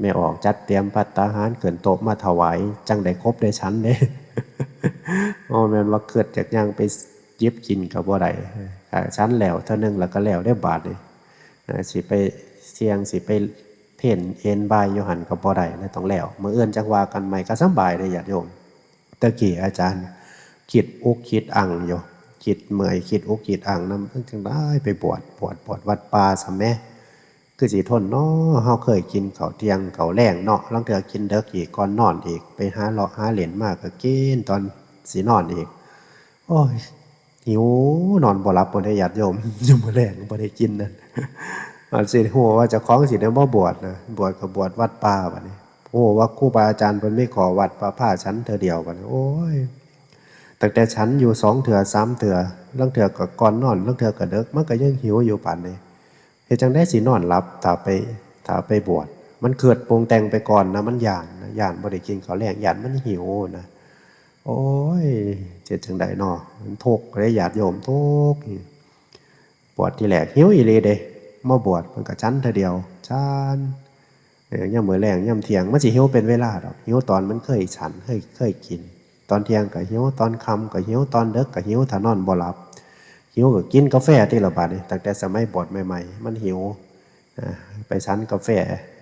แม่ออกจัดเตรียมภัตตาหารขึ้นโต๊ะมาถวาย จั่งได้ครบได้ฉันเด้ บ่แม่นว่าคิดอยากย่างไปหยิบกินก็บ่ได้ อ่า ฉันแล้วเทื่อหนึ่งแล้วก็แล้วเด้บาดนี้ อ่า สิไปเสี่ยง สิไปเพ่นเอนบ่ายอยู่หั่นก็บ่ได้นะ ต้องแล้ว มื้ออื่นจั่งว่ากันใหม่ ก็สำบายเด้ญาติโยม แต่กี้อาจารย์คิดอุกคิดอั้งอยู่ คิดเมื่อย คิดอุกคิดอั้งนำ มันจั่งได้ไปบวช บวช บวชวัดป่าซะแหม คือสิทนน้อ เฮาเคยกินข้าวเที่ยงข้าวแลงเนาะ ลางเทื่อกินเดิกอีก ก่อนนอนอีก ไปหาเลาะหาเล่นมาก็กินตอนสินอนอีก โอ้ย หิวนอนบ่หลับพุ้นเด้ญาติโยม ยามมื้อแลงบ่ได้กินนั่น อันสิฮู้ว่าเจ้าของสิได้มาบวชนะ บวชก็บวชวัดป่าบัดนี้ ฮู้ว่าครูบาอาจารย์เพิ่นมีข้อวัด ว่าพาฉันเทื่อเดียวบัดนี้ โอ้ย ตั้งแต่ฉันอยู่สองเทื่อสามเทื่อ ลางเทื่อก็ก่อนนอน ลางเทื่อก็เดิก มันก็ยังหิวอยู่ปานนี้ เฮ็ดจั่งใดสินอนหลับ ถ้าไป ถ้าไปบวช มันคิดปรุงแต่งไปก่อนนะ มันย้านนะ ย้านบ่ได้กินข้าวแลง ย้านมันหิวนะ โอ้ย เฮ็ดจั่งใดน้อ มันทุกข์เด้ญาติโยม ทุกข์ บวชทีแรกหิวอีหลีเด้ มาบวชมันก็ฉันเทื่อเดียว ฉัน เออ ยามมื้อแลง ยามเที่ยง มันสิหิวเป็นเวลาดอก หิวตอนมันเคยฉัน เคย เคยกิน ตอนเที่ยงก็หิว ตอนค่ำก็หิว ตอนเดิกก็หิว ถ้านอนบ่หลับ หิวก็กินกาแฟติล่ะบาดนี้ ตั้งแต่สมัยบวชใหม่ๆ มันหิว อ่า ไปฉันกาแฟ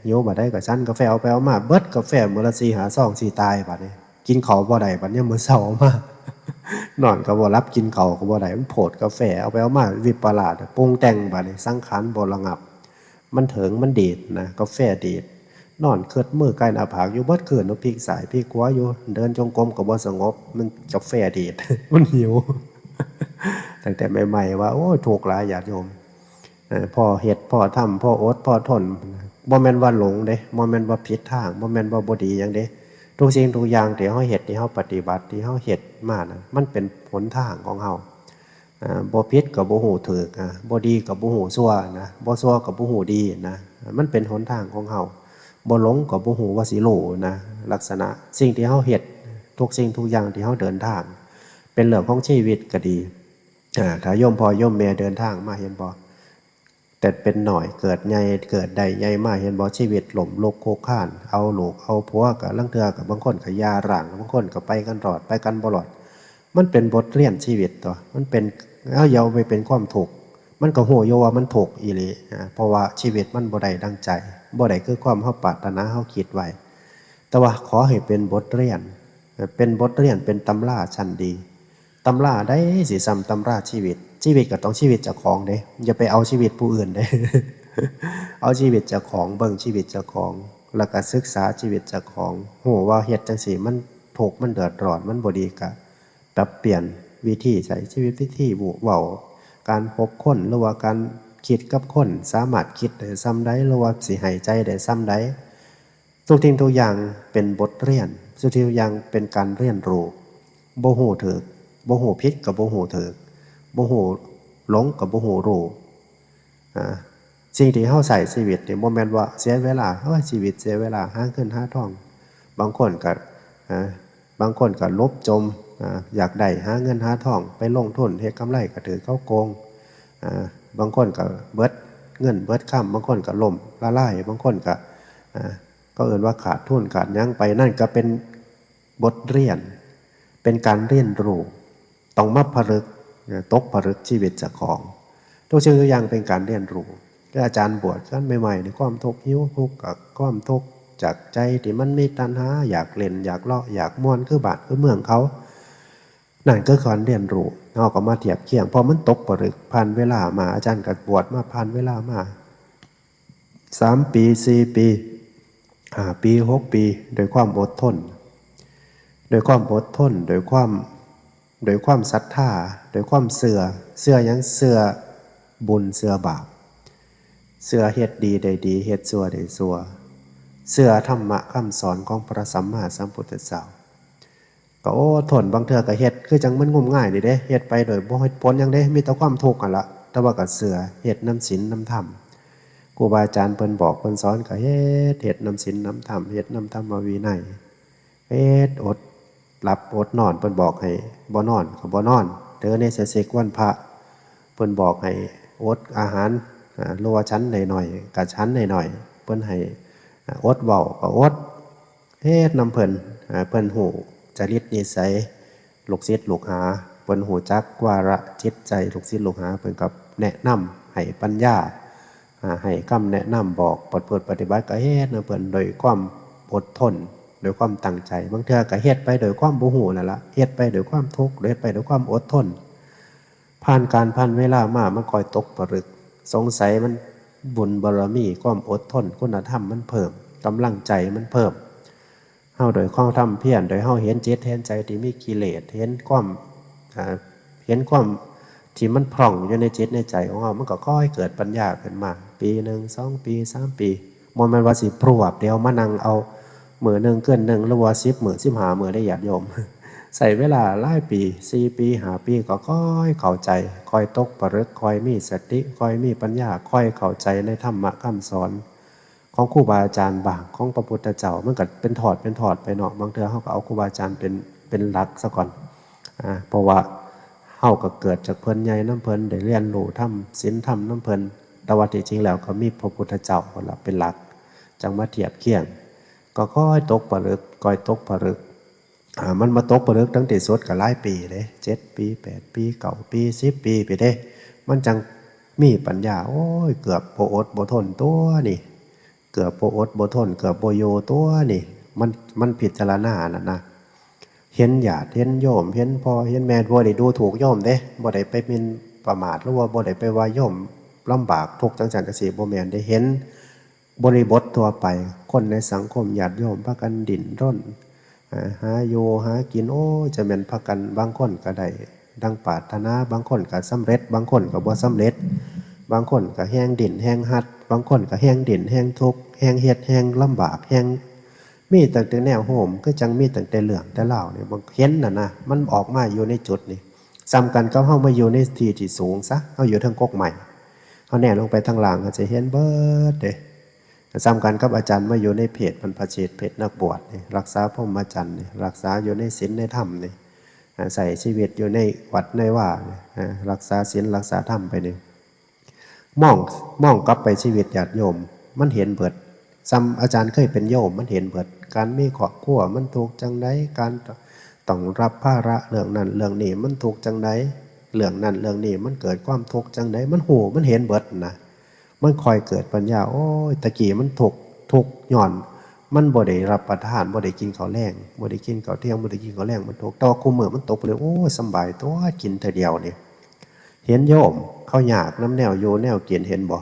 หิวบาดใดก็ฉันกาแฟ เอาไปเอามาเบิดกาแฟมื้อละสี่ห้าซอง สิตายบาดนี้ กินข้าวบ่ได้ บัดยามมื้อเช้ามา นอนก็บ่หลับ กินข้าวก็บ่ได้ มันโพดกาแฟ เอาไปเอามาวิปลาส ปรุงแต่งบาดนี้ สังขารบ่ระงับ มันเถิง มันดีดนะ กาแฟดีด นอนคิดมือไกวหน้าผากอยู่เบิดคืนเนาะ พลิกซ้ายพลิกขวาอยู่ เดินจงกรมก็บ่สงบ มันกาแฟดีด มันหิว ตั้งแต่ใหม่ๆ ว่า โอ้ย ทุกข์หลายญาติโยม เอ่อ พอเฮ็ด พอทำ พออด พอทน บ่แม่นว่าหลงเด้ บ่แม่นว่าผิดทาง บ่แม่นว่าบ่ดีหยังเด้ ทุกสิ่งทุกอย่างที่เฮาเฮ็ด ที่เฮาปฏิบัติ ที่เฮาเฮ็ดมานะ มันเป็นหนทางของเฮา อ่า บ่ผิดก็บ่ฮู้ถูก อ่า บ่ดีก็บ่ฮู้ชั่วนะ บ่ชั่วก็บ่ฮู้ดีนะ มันเป็นหนทางของเฮา บ่หลงก็บ่ฮู้ว่าสิรู้นะ ลักษณะสิ่งที่เฮาเฮ็ด ทุกสิ่งทุกอย่างที่เฮาเดินทาง เป็นเรื่องของชีวิตก็ดี อ่า ถ้าโยมพ่อโยมแม่เดินทางมา เห็นบ่ แต่เป็นน้อยเกิดใหญ่ เกิดได้ใหญ่มา เห็นบ่ ชีวิตล้มลุกคลุกคลาน เอาลูกเอาผัว ก็ลางเทื่อก็บางคนก็หย่าร้าง บางคนก็ไปกันรอด ไปกันบ่รอด มันเป็นบทเรียนชีวิตตั๊ว มันเป็น เฮาอย่าเอาไปเป็นความทุกข์ มันก็ฮู้อยู่ว่ามันทุกข์อีหลี อ่า เพราะว่าชีวิตมันบ่ได้ดังใจ บ่ได้คือความเฮาปรารถนา เฮาคิดไว้ แต่ว่าขอให้เป็นบทเรียน เป็นบทเรียน เป็นตำราชั้นดี ตำราใดสิส่ำตำราชีวิต ชีวิตก็ต้องชีวิตเจ้าของเด้ อย่าไปเอาชีวิตผู้อื่นเด้ เอาชีวิตเจ้าของ เบิ่งชีวิตเจ้าของ แล้วก็ศึกษาชีวิตเจ้าของ ฮู้ว่าเฮ็ดจั่งซี้มันทุกข์ มันเดือดร้อน มันบ่ดี ก็ปรับเปลี่ยนวิธีใช้ชีวิต วิธีเว้า การพบคน หรือว่าการคิดกับคน สามารถคิดได้ส่ำใด หรือว่าสิให้ใจได้ส่ำใด ทุกสิ่งทุกอย่างเป็นบทเรียน ทุกสิ่งทุกอย่างเป็นการเรียนรู้ บ่ฮู้ถูก บ่ฮู้ผิดก็บ่ฮู้ถูก บ่ฮู้หลงก็บ่ฮู้รู้ อ่า สิ่งที่เฮาใช้ชีวิตนี่บ่แม่นว่าเสียเวลา เฮ้ย ชีวิตเสียเวลา หาเงินหาทอง บางคนก็ อ่า บางคนก็หลบจม อ่า อยากได้ หาเงินหาทอง ไปลงทุน เฮ็ดกำไรก็ถูกเขาโกง อ่า บางคนก็เบิดเงินเบิดคำ บางคนก็ล้มละลาย บางคนก็ อ่า เขาเอิ้นว่าขาดทุนขาดหยังไป นั่นก็เป็นบทเรียน เป็นการเรียนรู้ ต้องมาผลึก นะ ตกผลึกชีวิตเจ้าของ ทุกสิ่งทุกอย่างเป็นการเรียนรู้ คืออาจารย์บวชกันใหม่ๆ ในความทุกข์ หิวทุกข์กับความทุกข์จากใจที่มันมีตัณหา อยากเล่น อยากเลาะ อยากม่วน คือบ้านคือเมืองเขา นั่นก็คือการเรียนรู้ เฮาก็มาเทียบเคียง พอมันตกผลึก ผ่านเวลามา อาจารย์ก็บวชมา ผ่านเวลามา สามปี สี่ปี ห้าปี หกปี ด้วยความอดทน ด้วยความอดทน ด้วยความ ด้วยความศรัทธา ด้วยความเชื่อ เชื่อหยัง เชื่อบุญ เชื่อบาป เชื่อเฮ็ดดีได้ดี เฮ็ดชั่วได้ชั่ว เชื่อธรรมะคำสอนของพระสัมมาสัมพุทธเจ้า ก็อดทน บางเทื่อก็เฮ็ดคือจั่งมันงมงายนี่เด้ เฮ็ดไปโดยบ่เฮ็ดผลหยังเด้ มีแต่ความทุกข์หั่นล่ะ แต่ว่าก็เชื่อ เฮ็ดนำศีลนำธรรม ครูบาอาจารย์เพิ่นบอกเพิ่นสอนก็เฮ็ด เฮ็ดนำศีลนำธรรม เฮ็ดนำธรรมวินัย เฮ็ด อดหลับอดนอน เพิ่นบอกให้บ่นอนก็บ่นอน เด้อ ในใส่สิกวันพระ เพิ่นบอกให้อดอาหาร อ่า หรือว่าฉันน้อยๆก็ฉันน้อยๆ เพิ่นให้ อ่า อดเว้าก็อด เฮ็ดนำเพิ่น อ่า เพิ่นฮู้จริตนิสัยลูกศิษย์ลูกหา เพิ่นฮู้จักวาระจิตใจลูกศิษย์ลูกหา เพิ่นก็แนะนำให้ปัญญา อ่า ให้คำแนะนำบอก ประพฤติปฏิบัติก็เฮ็ดนำเพิ่นโดยความอดทน โดยความตั้งใจ บางเทื่อก็เฮ็ดไปโดยความบ่ฮู้นั่นล่ะ เฮ็ดไปโดยความทุกข์ เฮ็ดไปโดยความอดทน ผ่านกาลผ่านเวลามา มันค่อยตกผลึก สงสัยมันบุญบารมี ความอดทน คุณธรรมมันเพิ่ม กำลังใจมันเพิ่ม เฮาโดยความทำเพียร โดยเฮาเห็นจิตเห็นใจที่มีกิเลส เห็นความ อ่า เห็นความที่มันพร่องอยู่ในจิตในใจของเฮา มันก็ค่อยเกิดปัญญาขึ้นมา ปีหนึ่ง สองปี สามปี บ่แม่นว่าสิพรวดเดียวมานั่งเอามื้อหนึ่งคืนหนึ่ง หรือว่าสิบมื้อ สิบห้ามื้อเด้ญาติโยม ใช้เวลาหลายปี สี่ปี ห้าปี ก็ค่อยเข้าใจ ค่อยตกผลึก ค่อยมีสติ ค่อยมีปัญญา ค่อยเข้าใจในธรรมะคำสอนของครูบาอาจารย์บ้าง ของพระพุทธเจ้า มันก็เป็นทอดเป็นทอดไปเนาะ บางเทื่อเฮาก็เอาครูบาอาจารย์เป็น เป็นหลักซะก่อน อ่า เพราะว่าเฮาก็เกิดจากเพิ่น ใหญ่นำเพิ่น ได้เรียนรู้ธรรม ศีลธรรมนำเพิ่น แต่ว่าที่จริงแล้วก็มีพระพุทธเจ้านั่นล่ะเป็นหลัก จั่งมาเทียบเคียง ก็ค่อยตกผลึก ค่อยตกผลึก อ่า มันมาตกผลึกถึงที่สุดก็หลายปีเด้ เจ็ดปี แปดปี เก้าปี สิบปี ไปเด้ มันจั่งมีปัญญา โอ้ย เกือบบ่อดบ่ทนตั๊วนี่ เกือบบ่อดบ่ทน เกือบบ่อยู่ตั๊วนี่ มัน มันพิจารณานั่นนะ เห็นญาติ เห็นโยม เห็นพ่อ เห็นแม่ บ่ได้ดูถูกโยมเด้ บ่ได้ไปหมิ่นประมาท หรือว่าบ่ได้ไปว่าโยมลำบากทุกข์จั่งซั้นจั่งซี้ บ่แม่นเด้ เห็นบริบททั่วไป คนในสังคมญาติโยมพากันดิ้นรน อ่า หาอยู่หากิน โอ้ย จะแม่นพากัน บางคนก็ได้ดังปรารถนา บางคนก็สำเร็จ บางคนก็บ่สำเร็จ บางคนก็แฮ่งดิ้นแฮ่งฮัด บางคนก็แฮ่งดิ้นแฮ่งทุกข์ แฮ่งเฮ็ดแฮ่งลำบาก แฮ่ง มีตั้งแต่แนวโฮม คือจั่งมีตั้งแต่เรื่องแต่ราวนี่ บาง เห็นน่ะนะ มันออกมาอยู่ในจุดนี่ ส่ำกันกับเฮามาอยู่ในที่ที่สูงซะ เฮาอยู่เทิงกกไม้ เฮาแนลงไปทางล่าง เฮาสิเห็นเบิดเด้ ส่ำกันกับอาจารย์มาอยู่ในเพศบรรพชิต เพศนักบวชนี่ รักษาพรหมจรรย์นี่ รักษาอยู่ในศีลในธรรมนี่ อ่า ใช้ชีวิตอยู่ในวัดในวานี่ อ่า รักษาศีลรักษาธรรมไปนี่ มอง มองกลับไปชีวิตญาติโยม มันเห็นเบิด ส่ำอาจารย์เคยเป็นโยม มันเห็นเบิด การมีครอบครัวมันทุกข์จั่งใด การต้องรับภาระเรื่องนั้นเรื่องนี้มันทุกข์จั่งใด เรื่องนั้นเรื่องนี้มันเกิดความทุกข์จั่งใด มันฮู้ มันเห็นเบิดนะ มันค่อยเกิดปัญญา โอ้ย ตะกี้มันทุกข์ ทุกข์ย้อน มันบ่ได้รับประทาน บ่ได้กินข้าวแลง บ่ได้กินข้าวเที่ยง บ่ได้กินข้าวแลง มันทุกข์ แต่ว่าคู่มื้อมันตกไปเลย โอ้ย สำบายตั๊ว กินเทื่อเดียวนี่ เห็นโยมเขายากนำแนวอยู่แนวกิน เห็นบ่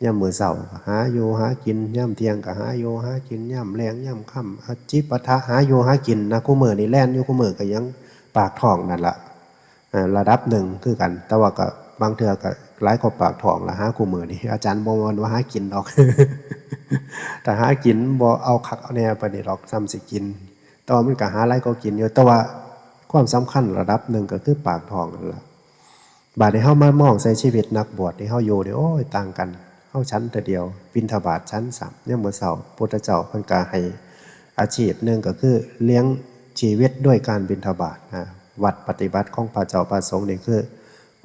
ยามมื้อเช้าก็หาอยู่หากิน ยามเที่ยงก็หาอยู่หากิน ยามแลงยามค่ำ อาจิปปะทะ หาอยู่หากินนะ คู่มื้อนี่แล่นอยู่ คู่มื้อก็ยังปากท้องนั่นล่ะ เอ่อ ระดับหนึ่งคือกัน แต่ว่าก็บางเทื่อก็หลายกว่าปากท้องล่ะ หาคู่มื้อนี่ อาจารย์บ่ม่วนว่าหากินดอก ถ้าหากินบ่เอาคักเอาแน่ปานนี้ดอก ซ้ำสิกิน แต่ว่ามันก็หาหลายกว่ากินอยู่ แต่ว่าความสำคัญระดับหนึ่งก็คือปากท้องนั่นล่ะ บาดนี้เฮามามองใส่ชีวิตนักบวชที่เฮาอยู่นี่ โอ้ย ต่างกัน เฮาฉันเทื่อเดียว บิณฑบาตฉันซ้ำ ยามมื้อเช้า พุทธเจ้าเพิ่นก็ให้อาชีพหนึ่งก็คือเลี้ยงชีวิตด้วยการบิณฑบาตนะ วัตรปฏิบัติของพระเจ้าพระสงฆ์นี่คือ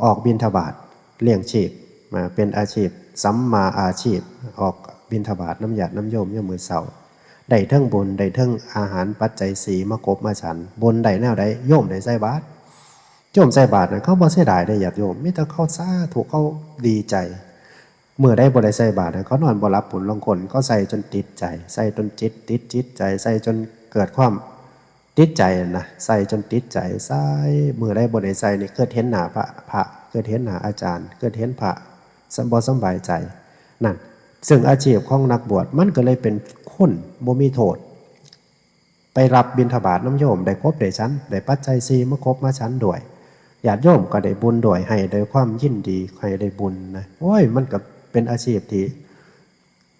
ออกบิณฑบาตเลี้ยงชีพ มาเป็นอาชีพ สัมมาอาชีพ ออกบิณฑบาตนำญาตินำโยมยามมื้อเช้า ได้เทิงบุญ ได้เทิงอาหารปัจจัยสี่มากบมาฉัน บุญได้แนวใด โยมได้ใส่บาตร โยมใส่บาตรน่ะ เขาบ่เสียดายเด้ญาติโยม มีแต่เขาสาธุ เขาดีใจ มื้อใดบ่ได้ใส่บาตรน่ะ เขานอนบ่หลับพุ้น ลางคนเขาใส่จนติดใจ ใส่จนจิตติดจิตใจ ใส่จนเกิดความติดใจนะ ใส่จนติดใจ ใส่ มื้อใดบ่ได้ใส่นี่ คิดเห็นหน้าพระ พระ คิดเห็นหน้าอาจารย์ คิดเห็นพระ สำ- บ่สำบายใจ นั่น ซึ่งอาชีพของนักบวชมันก็เลยเป็นคุณ บ่มีโทษ ไปรับบิณฑบาตนำโยม ได้กบได้ฉัน ได้ปัจจัยสี่มากบมาฉันด้วย ญาติโยมก็ได้บุญด้วย ให้ด้วยความยินดี ให้ได้บุญนะ โอ้ย มันก็เป็นอาชีพที่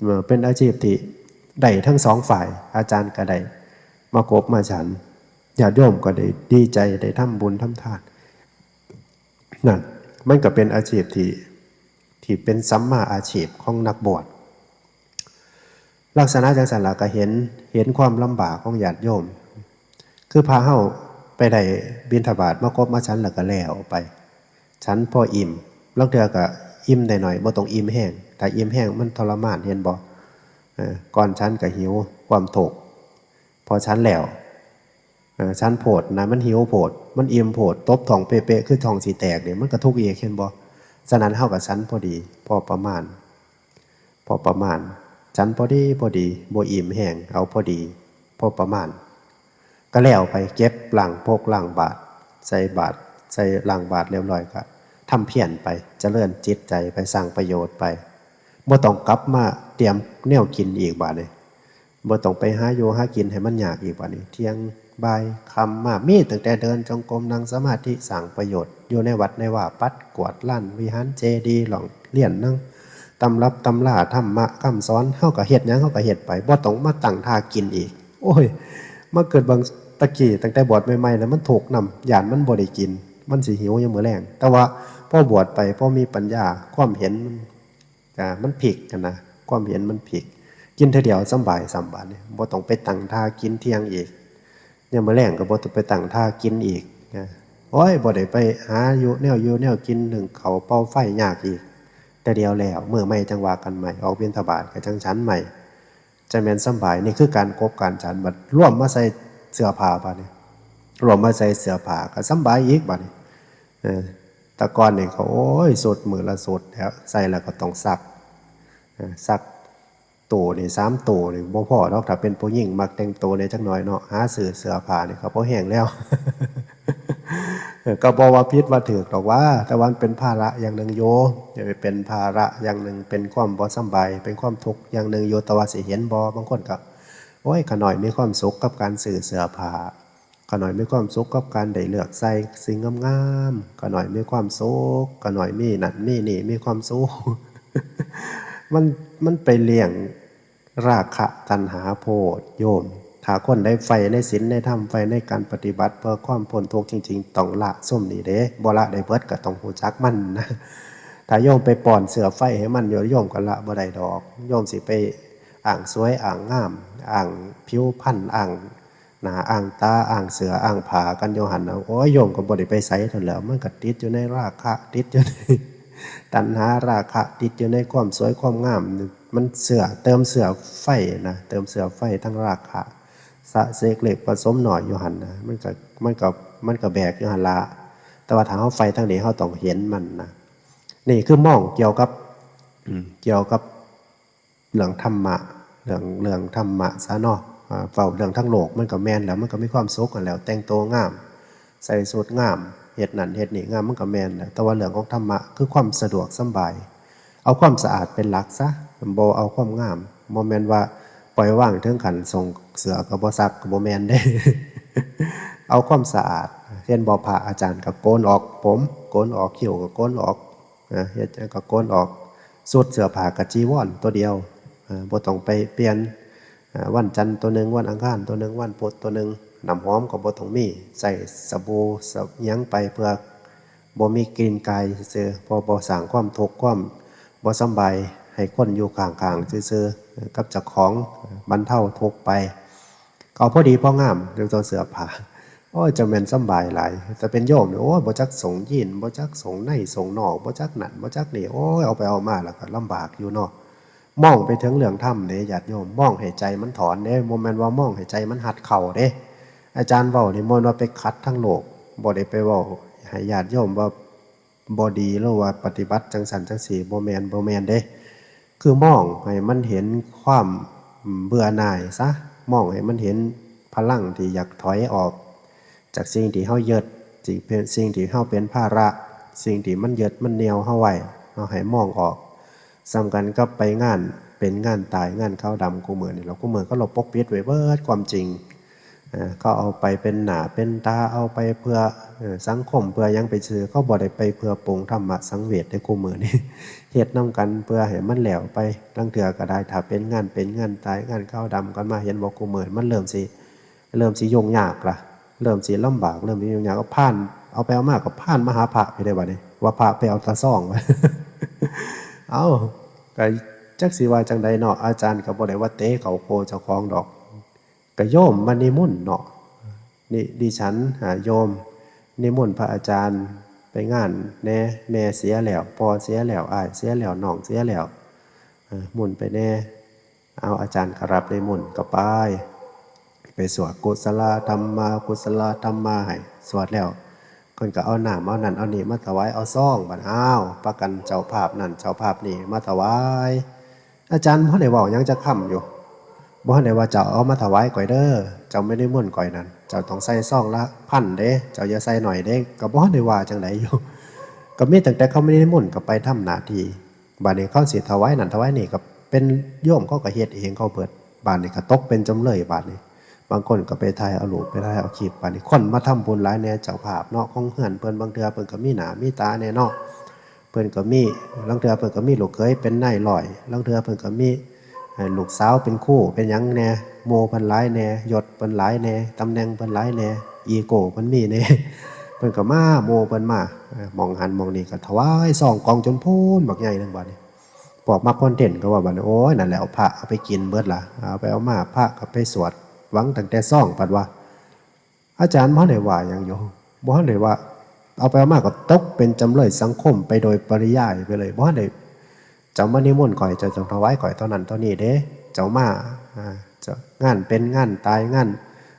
เอ่อ เป็นอาชีพที่ได้ทั้งสองฝ่าย อาจารย์ก็ได้มากบมาฉัน ญาติโยมก็ได้ดีใจ ได้ทำบุญทำทาน นั่น มันก็เป็นอาชีพที่ ที่เป็นสัมมาอาชีพของนักบวช ลักษณะจังซั่นล่ะ ก็เห็น เห็นความลำบากของญาติโยม คือพาเฮาไปได้บิณฑบาตมากบมาฉันแล้วก็แล้วไป ฉันพออิ่ม ลางเทื่อก็อิ่มได้หน่อย บ่ต้องอิ่มแฮง ถ้าอิ่มแฮงมันทรมาน เห็นบ่ เออ ก่อนฉันก็หิว ความทุกข์ พอฉันแล้ว เออ ฉันโพดนะ มันหิวโพด มันอิ่มโพด ตบท้องเป๊ะๆ คือท้องสิแตกนี่ มันก็ทุกข์อีก เห็นบ่ ฉะนั้นเฮาก็ฉันพอดี พอประมาณ พอประมาณ ฉันพอดีพอดี บ่อิ่มแฮง เอาพอดี พอประมาณ ก็แล้วไป เก็บล้างพกล้างบาตร ใส่บาตร ใส่ล้างบาตรเรียบร้อยก็ทำเพียรไป เจริญจิตใจไป สร้างประโยชน์ไป บ่ต้องกลับมาเตรียมแนวกินอีกบาดนี้ บ่ต้องไปหาอยู่หากินให้มันยากอีกบาดนี้ เที่ยงบ่ายค่ำมา มีตั้งแต่เดินจงกรม นั่งสมาธิ สร้างประโยชน์ อยู่ในวัดในวา ปัดกวาดลานวิหารเจดีย์ ร้องเรียนหนังตำรับตำรา ธรรมะคำสอน เฮาก็เฮ็ดหยังเฮาก็เฮ็ดไป บ่ต้องมาตั้งท่ากินอีก โอ้ย มาคิดเบิ่ง ตะกี้ตั้งแต่บวชใหม่ๆ แล้วมันทุกข์นำ ย้านมันบ่ได้กิน มันสิหิวยามมื้อแลง แต่ว่าพอบวชไป พอมีปัญญา ความเห็นมัน อ่า มันพลิกหั้นนะ ความเห็นมันพลิก กินเทื่อเดียวสำบาย สำบายนี่ บ่ต้องไปตั้งท่ากินเที่ยงอีก ยามมื้อแลงก็บ่ต้องไปตั้งท่ากินอีก อ่า โอ้ย บ่ได้ไปหาอยู่แนวอยู่แนวกิน นึ่งข้าวเป่าไฟยากอีก แต่เดียวแล้ว มื้อใหม่จั่งว่ากันใหม่ ออกบิณฑบาตก็จั่งฉันใหม่ จั่งแม่นสำบาย นี่คือการกบการฉัน บัดรวมมาใส่เสื้อผ้าบาดนี้ รวมมาใส่เสื้อผ้าก็สำบายอีกบาดนี้ เออ แต่ก่อนนี่ก็ โอ้ย ชุดมื้อละชุดแล้ว ใส่แล้วก็ต้องซัก เออ ซัก โตนี่ สามโตนี่บ่พอดอก ถ้าเป็นผู้หญิงมักแต่งโตแหน่จักหน่อยเนาะ หาซื้อเสื้อผ้านี่ก็พอแฮงแล้ว เออ ก็บ่ว่าผิดว่าถูกดอกว่า แต่ว่ามันเป็นภาระอย่างหนึ่งอยู่ เป็นภาระอย่างหนึ่ง เป็นความบ่สำบาย เป็นความทุกข์อย่างหนึ่งอยู่ แต่ว่าสิเห็นบ่ บางคนก็ โอ้ย ข้าน้อยมีความสุขกับการซื้อเสื้อผ้า ข้าน้อยมีความสุขกับการได้เลือกใส่สิ่งงามๆ ข้าน้อยมีความสุข ข้าน้อยมีนั่นมีนี่ มีความสุข มัน มันไปเลี้ยงราคะตัณหาโพดโยม ถ้าคนใดใฝ่ในศีลในธรรม ใฝ่ในการปฏิบัติเพื่อความพ้นทุกข์จริงๆ ต้องละซุมนี้เด้ บ่ละได้เบิดก็ต้องรู้จักมันนะ ถ้าโยมไปป้อนเสื้อไฟให้มันอยู่ โยมก็ละบ่ได้ดอก โยมสิไปอ้างสวยอ้างงาม อ้างผิวพรรณ อ้าง หน้าอ้างตา อ้างเสื้ออ้างผ้ากันอยู่หั่นน่ะ โอ้ย โยมก็บ่ได้ไปไสเท่านั้นแหล้ว มันก็ติดอยู่ในราคะ ติดอยู่ใน ตัณหา ราคะ ติดอยู่ในความสวยความงาม มันเสื้อ เติมเสื้อไฟนะ เติมเสื้อไฟทั้งราคะ สะเสกเล็กผสมน้อยอยู่หั่นนะ มันก็ มันก็ มันก็แบกอยู่หั่นละ แต่ว่าถ้าเฮาใฝ่ทางนี้ เฮาต้องเห็นมันนะ นี่คือมองเกี่ยวกับ อืม เกี่ยวกับ เรื่องธรรมะ เรื่อง เรื่องธรรมะซะเนาะ อ่า เว้าเรื่องทางโลกมันก็แม่นแหล้ว มันก็มีความสุขหั้นแหล้ว แต่งตัวงาม ใส่ชุดงาม เฮ็ดนั่นเฮ็ดนี่งาม มันก็แม่นแหละ แต่ว่าเรื่องของธรรมะคือความสะดวกสำบาย เอาความสะอาดเป็นหลักซะ บ่เอาความงาม บ่แม่นว่าปล่อยว่างถึงขั้นส่งเสื้อก็บ่ซัก ก็บ่แม่นเด้ เอาความสะอาด เห็นบ่ พระอาจารย์ก็โกนออกผม โกนออกคิ้วก็โกนออก อ่า เฮ็ดหยังก็โกนออก ชุดเสื้อผ้าก็จีวรตัวเดียว อ่า บ่ต้องไปเปลี่ยน อ่า วันจันทร์ตัวหนึ่ง วันอังคารตัวหนึ่ง วันพุธตัวหนึ่ง น้ำหอมก็บ่ต้องมี ใช้สบู่ สะ หยังไปเพื่อบ่มีกลิ่นกายซื่อๆ เพราะบ่สร้างความทุกข์ ความบ่สำบายให้คนอยู่ข้างๆ ซื่อๆ กับเจ้าของ บรรเทาทุกข์ไป เอาพอดีพองาม เรื่องเสื้อผ้า โอ้ย จะแม่นสำบายหลาย แต่เป็นโยมนี่ โอ้ย บ่จักส่งยีน บ่จักส่งในส่งนอก บ่จักนั่น บ่จักนี่ โอ้ย เอาไปเอามาแล้วก็ลำบากอยู่เนาะ มองไปถึงเรื่องธรรมเด้ ญาติโยม มองให้ใจมันถอนเด้ บ่แม่นว่ามองให้ใจมันหัดเข้าเด้ อาจารย์เว้านี่บ่แม่นว่าไปขัดทางโลก บ่ได้ไปเว้าให้ญาติโยมว่าบ่ดี หรือว่าปฏิบัติจั่งซั้นจั่งซี้ บ่แม่น บ่แม่นเด้ คือมองให้มันเห็นความเบื่อหน่ายซะ มองให้มันเห็นพลังที่อยากถอยออก จากสิ่งที่เฮายึด สิ่งเป็น สิ่งที่เฮาเป็นภาระ สิ่งที่มันยึดมันเหนี่ยวเฮาไว้ เฮาให้มองออก ส่ำกันกับไปงาน เป็นงานตาย งานขาวดำ คู่มื้อนี่แหละ คู่มื้อเขาเจ้าปกปิดไว้เบิดความจริง เอ่อ เขาเอาไปเป็นหน้าเป็นตา เอาไปเพื่อ เอ่อ สังคม เพื่อหยังไปซื่อ เขาบ่ได้ไปเพื่อปรุงธรรมะสังเวชเด้ คู่มื้อนี่ เฮ็ดนำกันเพื่อให้มันแล้วไป ลางเทื่อก็ได้ ถ้าเป็นงาน เป็นงานตาย งานขาวดำกันมา เห็นบ่ คู่มื้อมันเริ่มสิ เริ่มสิยุ่งยากละ เริ่มสิลำบาก เริ่มสิยุ่งยาก ก็ผ่าน เอาไปเอามาก็ผ่านมาหาพระพี้เด้บัดนี้ ว่าพระไปเอาตาซ่อง เอ้า ก็จักสิว่าจั่งใดเนาะ อาจารย์ก็บ่ได้ว่าเตะเข้าโคเจ้าของดอก ก็โยมมานิมนต์เนาะ นี่ ดิฉัน อ่า โยมนิมนต์พระอาจารย์ไปงานแหน่ แม่เสียแล้ว พ่อเสียแล้ว อ้ายเสียแล้ว น้องเสียแล้ว เอ่อ นิมนต์ไปแหน่ เอา อาจารย์ก็รับนิมนต์ก็ไป ไปสวดกุศลธรรมา กุศลธรรมาให้ สวดแล้ว เพิ่นก็เอาน้ำเอานั่นเอานี่มาถวาย เอาซองบัด อ้าว พากันเจ้าภาพนั่นเจ้าภาพนี่มาถวาย อาจารย์บ่ได้เว้าหยังจักคำอยู่ บ่ทันได้ว่า เจ้าเอามาถวายข้อยเด้อ เจ้ามานิมนต์ข้อยนั่น เจ้าต้องใส่ซองละพันเด้ เจ้าอย่าใส่น้อยเด้ ก็บ่ทันได้ว่าจั่งใดอยู่ ก็มีตั้งแต่เขามานิมนต์ก็ไปทำหน้าที่ บัดนี้เขาสิถวายนั่นถวายนี่ก็เป็นโยมเขาก็เฮ็ดเองเขาเบิด บัดนี้ก็ตกเป็นจำเลยบัดนี้ บางคนก็ไปถ่ายเอารูป ไปถ่ายเอาคลิป บัดนี้คนมาทำบุญหลายแหน่ เจ้าภาพเนาะ ของเฮือนเพิ่น บางเทื่อเพิ่นก็มีหน้ามีตาแหน่เนาะ เพิ่นก็มี ลางเทื่อเพิ่นก็มีลูกเขยเป็นนายร้อย ลางเทื่อเพิ่นก็มี เอ่อ ลูกสาวเป็นครูเป็นหยังแหน่ หมู่เพิ่นหลายแหน่ ยศเพิ่นหลายแหน่ ตำแหน่งเพิ่นหลายแหน่ อีโก้เพิ่นมีแหน่ เพิ่นก็มา หมู่เพิ่นมา เอ่อ หม่องหั้นหม่องนี่ก็ถวายซองกองจนพู้นบักใหญ่หนึ่งบัดนี้ พวกมักคอนเทนต์ก็ว่าบัดนี้ โอ้ย นั่นแหละ เอาพระเอาไปกินเบิดละ เอาไปเอามา พระก็ไปสวด หวังตั้งแต่ซอง บัดว่า อาจารย์บ่ทันได้ว่าหยังอยู่ บ่ทันได้ว่า เอาไปเอามาก็ตกเป็นจำเลยสังคมไปโดยปริยายไปเลย บ่ทันได้ เจ้ามานิมนต์ข้อย เจ้าต้องถวายข้อยเท่านั้นเท่านี้เด้ เจ้ามา อ่า เจ้า งานเป็นงานตาย งาน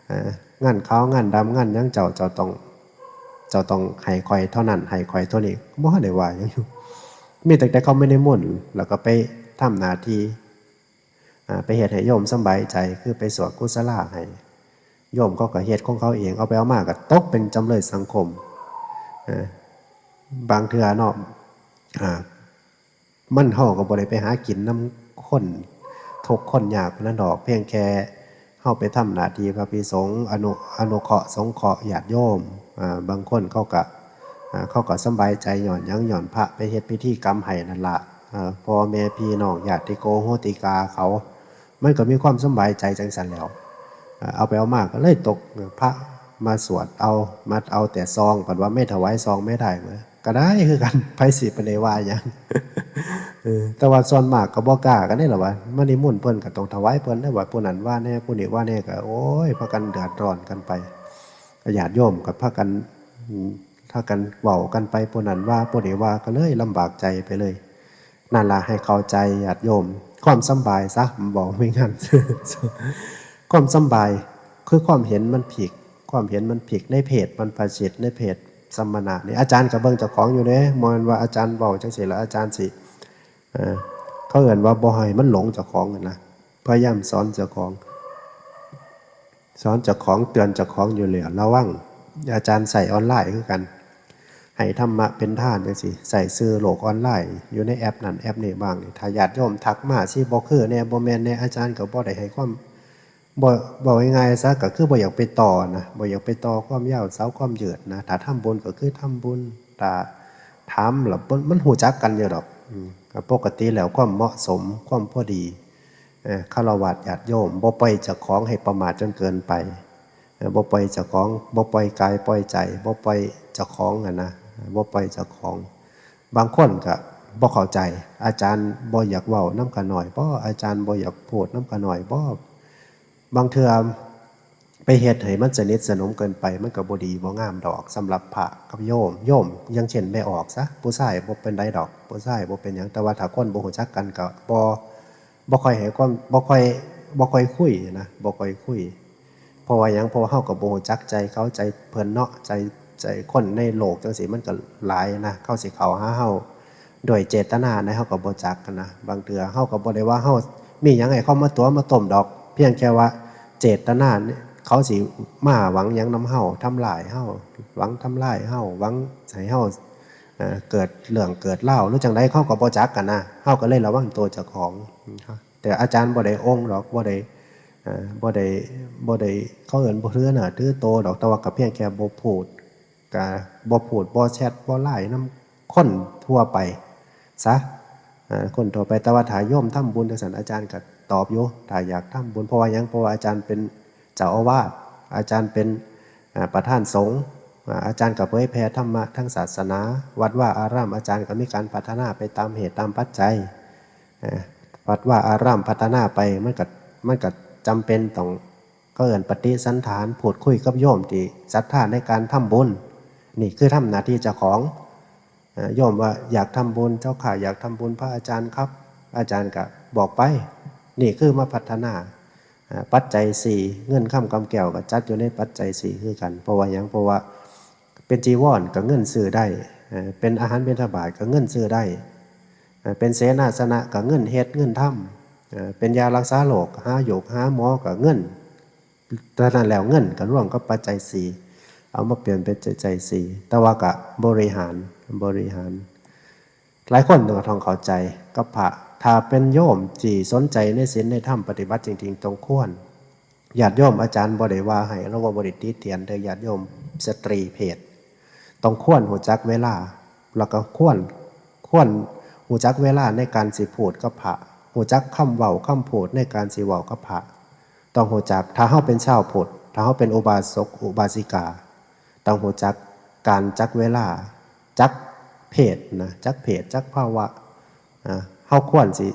เอ่อ งานขาวงานดำ งานหยัง เจ้า เจ้าต้อง เจ้าต้องให้ข้อยเท่านั้น ให้ข้อยเท่านี้ บ่ทันได้ว่าหยังอยู่ มีตั้งแต่เขามานิมนต์ แล้วก็ไปทำหน้าที่ อ่า ไปเฮ็ดให้โยมสำบายใจ คือไปสวดกุศลาให้ โยมเขาก็เฮ็ดของเขาเอง เอาไปเอามาก็ตกเป็นจำเลยสังคม เอ่อ บางเทื่อเนาะ อ่า มัน เฮาก็บ่ได้ไปหากินนำคนทุกข์คนยากปานนั้นดอก เพียงแค่เฮาไปทำหน้าที่พระภิกษุสงฆ์ อนุ อนุเคราะห์สงเคราะห์ญาติโยม อ่า บางคนเขาก็ อ่า เขาก็สำบายใจ ญ้อนหยัง ญ้อนพระไปเฮ็ดพิธีกรรมให้นั่นล่ะ อ่า พ่อแม่พี่น้องญาติโกโหติกาเขา มันก็มีความสำบายใจจั่งซั้นแหล้ว อ่า เอาไปเอามาก็เลยตก พระมาสวดเอา มาเอาแต่ซอง บัดว่าไม่ถวายซองไม่ได้ ก็ได้คือกัน ไผสิไปได้ว่าหยัง เออ แต่ว่าส่วนมากก็บ่กล้ากันเด้ล่ะวะ มานิมนต์เพิ่นก็ต้องถวายเพิ่นเด้ ว่าผู้นั้นว่าแหน่ ผู้นี้ว่าแหน่ ก็ โอ้ย พากันเดือดร้อนกันไป ก็ญาติโยมก็พากัน อืม พากันเว้ากันไป ผู้นั้นว่า ผู้นี้ว่า ก็เลยลำบากใจไปเลย นั่นล่ะ ให้เข้าใจญาติโยม ความสำบายซะ บอกไม่งั้น ความสำบายคือความเห็นมันผิด ความเห็นมันผิดในเพศบรรพชิต ในเพศสมณะนี่ อาจารย์ก็เบิ่งเจ้าของอยู่เด้ บ่แม่นว่าอาจารย์เว้าจั่งซี้แล้วอาจารย์สิ เอ่อ เขาเอิ้นว่าบ่ให้มันหลงเจ้าของนั่นนะ พยายามสอนเจ้าของ สอนเจ้าของ เตือนเจ้าของอยู่แล้ว ระวัง อาจารย์ใช้ออนไลน์คือกัน ให้ธรรมะเป็นทานจังซี้ ใช้ชื่อโลกออนไลน์ อยู่ในแอปนั่นแอปนี้บ้างนี่ ถ้าญาติโยมทักมา สิบ่คือแน่ บ่แม่นแน่ อาจารย์ก็บ่ได้ให้ความ บ่ เว้าง่ายๆซะ ก็คือบ่อยากไปต่อนะ บ่อยากไปต่อความยาวสาวความยืดนะ ถ้าทำบุญก็คือทำบุญ ถ้าถามแล้วมัน มันรู้จักกันอยู่ดอก อืม ก็ปกติแล้วความเหมาะสม ความพอดี เอ่อ ฆราวาสญาติโยม บ่ปล่อยเจ้าของให้ประมาทจนเกินไป เอ่อ บ่ปล่อยเจ้าของ บ่ปล่อยกายปล่อยใจ บ่ปล่อยเจ้าของอะนะ บ่ปล่อยเจ้าของ บางคนก็บ่เข้าใจ อาจารย์บ่อยากเว้านำข้าน้อยบ่ อาจารย์บ่อยากพูดนำข้าน้อยบ่ บางเทื่อไปเฮ็ดให้มันสนิทสนมเกินไป มันก็บ่ดีบ่งามดอก สำหรับพระกับโยม โยม อย่างเช่นแม่ออกซะ ผู้ชายบ่เป็นใดดอก ผู้ชายบ่เป็นหยัง แต่ว่าถ้าคนบ่รู้จักกันก็บ่ บ่ค่อยให้ความ บ่ค่อย บ่ค่อยคุยนะ บ่ค่อยคุย เพราะว่าหยัง เพราะว่าเฮาก็บ่รู้จักใจเขา ใจเพิ่นเนาะ ใจ ใจคนในโลกจังซี้มันก็หลายนะ เขาสิเข้าหาเฮาด้วยเจตนาใดเฮาก็บ่จักหั้นนะ บางเทื่อเฮาก็บ่ได้ว่าเฮามีหยังให้เขามาตั๋วมาต้มดอก เพียงแค่ว่าเจตนาเนี่ย เขาสิมาหวังหยังนำเฮา ทำร้ายเฮา หวังทำลายเฮา หวังให้เฮา เอ่อ เกิดเรื่องเกิดราวหรือจั่งใด เฮาก็บ่จักหั้นนะ เฮาก็เลยระวังตัวเจ้าของ แต่อาจารย์บ่ได้องค์ดอก บ่ได้ เอ่อ บ่ได้ บ่ได้ เขาเอิ้นบ่ถือหน้าถือโตดอก แต่ว่าก็เพียงแค่บ่พูด ก็บ่พูด บ่แชท บ่ไลน์นำคนทั่วไปซะ เอ่อ คนทั่วไป แต่ว่าถ้าโยมทำบุญจั่งซั้น อาจารย์ก็ตอบอยู่ ถ้าอยากทำบุญ เพราะว่าหยัง เพราะว่าอาจารย์เป็นเจ้าอาวาส อาจารย์เป็น อ่า ประธานสงฆ์ อ่า อาจารย์ก็เผยแผ่ธรรมะทางศาสนา วัดวาอารามอาจารย์ก็มีการพัฒนาไปตามเหตุตามปัจจัย อ่า วัดวาอารามพัฒนาไป มันก็ มันก็จำเป็นต้อง เขาเอิ้นปฏิสันถาน พูดคุยกับโยมที่ศรัทธาในการทำบุญ นี่คือทำหน้าที่เจ้าของ อ่า โยมว่าอยากทำบุญ เจ้าข้าอยากทำบุญพระอาจารย์ครับ อาจารย์ก็บอกไป นี่คือมาพัฒนา อ่า ปัจจัยสี่ เงินคำกำแก้วก็จัดอยู่ในปัจจัยสี่คือกัน เพราะว่าหยัง เพราะว่าเป็นจีวรก็เงินซื้อได้ เอ่อ เป็นอาหารบิณฑบาตก็เงินซื้อได้ เอ่อ เป็นเสนาสนะก็เงินเฮ็ดเงินทำ เอ่อ เป็นยารักษาโรค หาโยกหาหมอก็เงิน เท่านั้นแล้ว เงินก็รวมกับปัจจัยสี่ เอามาเปลี่ยนเป็นปัจจัยสี่ แต่ว่าก็บริหาร บริหาร หลายคนต้อง ต้องเข้าใจกับพระ ถ้าเป็นโยมที่สนใจในศีลในธรรมปฏิบัติจริงๆ ต้องควร ญาติโยม อาจารย์บ่ได้ว่าให้ หรือว่าบ่ได้ติเตียนเด้อ ญาติโยมสตรีเพศ ต้องควรรู้จักเวลา แล้วก็ควร ควรรู้จักเวลาในการสิพูดกับพระ รู้จักคำเว้าคำพูดในการสิเว้ากับพระ ต้องรู้จัก ถ้าเฮาเป็นชาวพุทธ ถ้าเฮาเป็นอุบาสกอุบาสิกา ต้องรู้จักการจักเวลา จักเพศนะ จักเพศ จักภาวะ อ่า เฮาควรสิ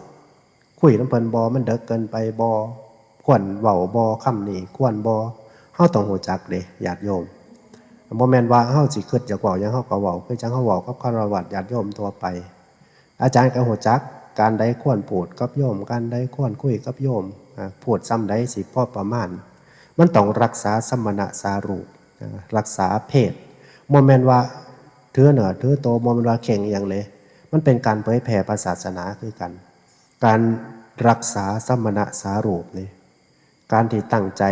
คุยนำเพิ่นบ่ มันเดิกเกินไปบ่ ควรเว้าบ่ คำนี้ควรบ่ เฮาต้องรู้จักเด้ ญาติโยม บ่แม่นว่าเฮาสิคิดอยากเว้าหยังเฮาก็เว้า คือจั่งเฮาเว้ากับฆราวาสญาติโยมทั่วไป อาจารย์ก็รู้จัก การใดควรพูดกับโยม การใดควรคุยกับโยม อ่า พูดส่ำใดสิพอประมาณ มันต้องรักษาสมณสารูป อ่า รักษาเพศ บ่แม่นว่าถือเหนือถือโต บ่แม่นว่าเข่งอิหยังเลย มันเป็นการเผยแผ่พระศาสนาคือกัน การรักษาสมณสารูปนี่ การที่ตั้งใจ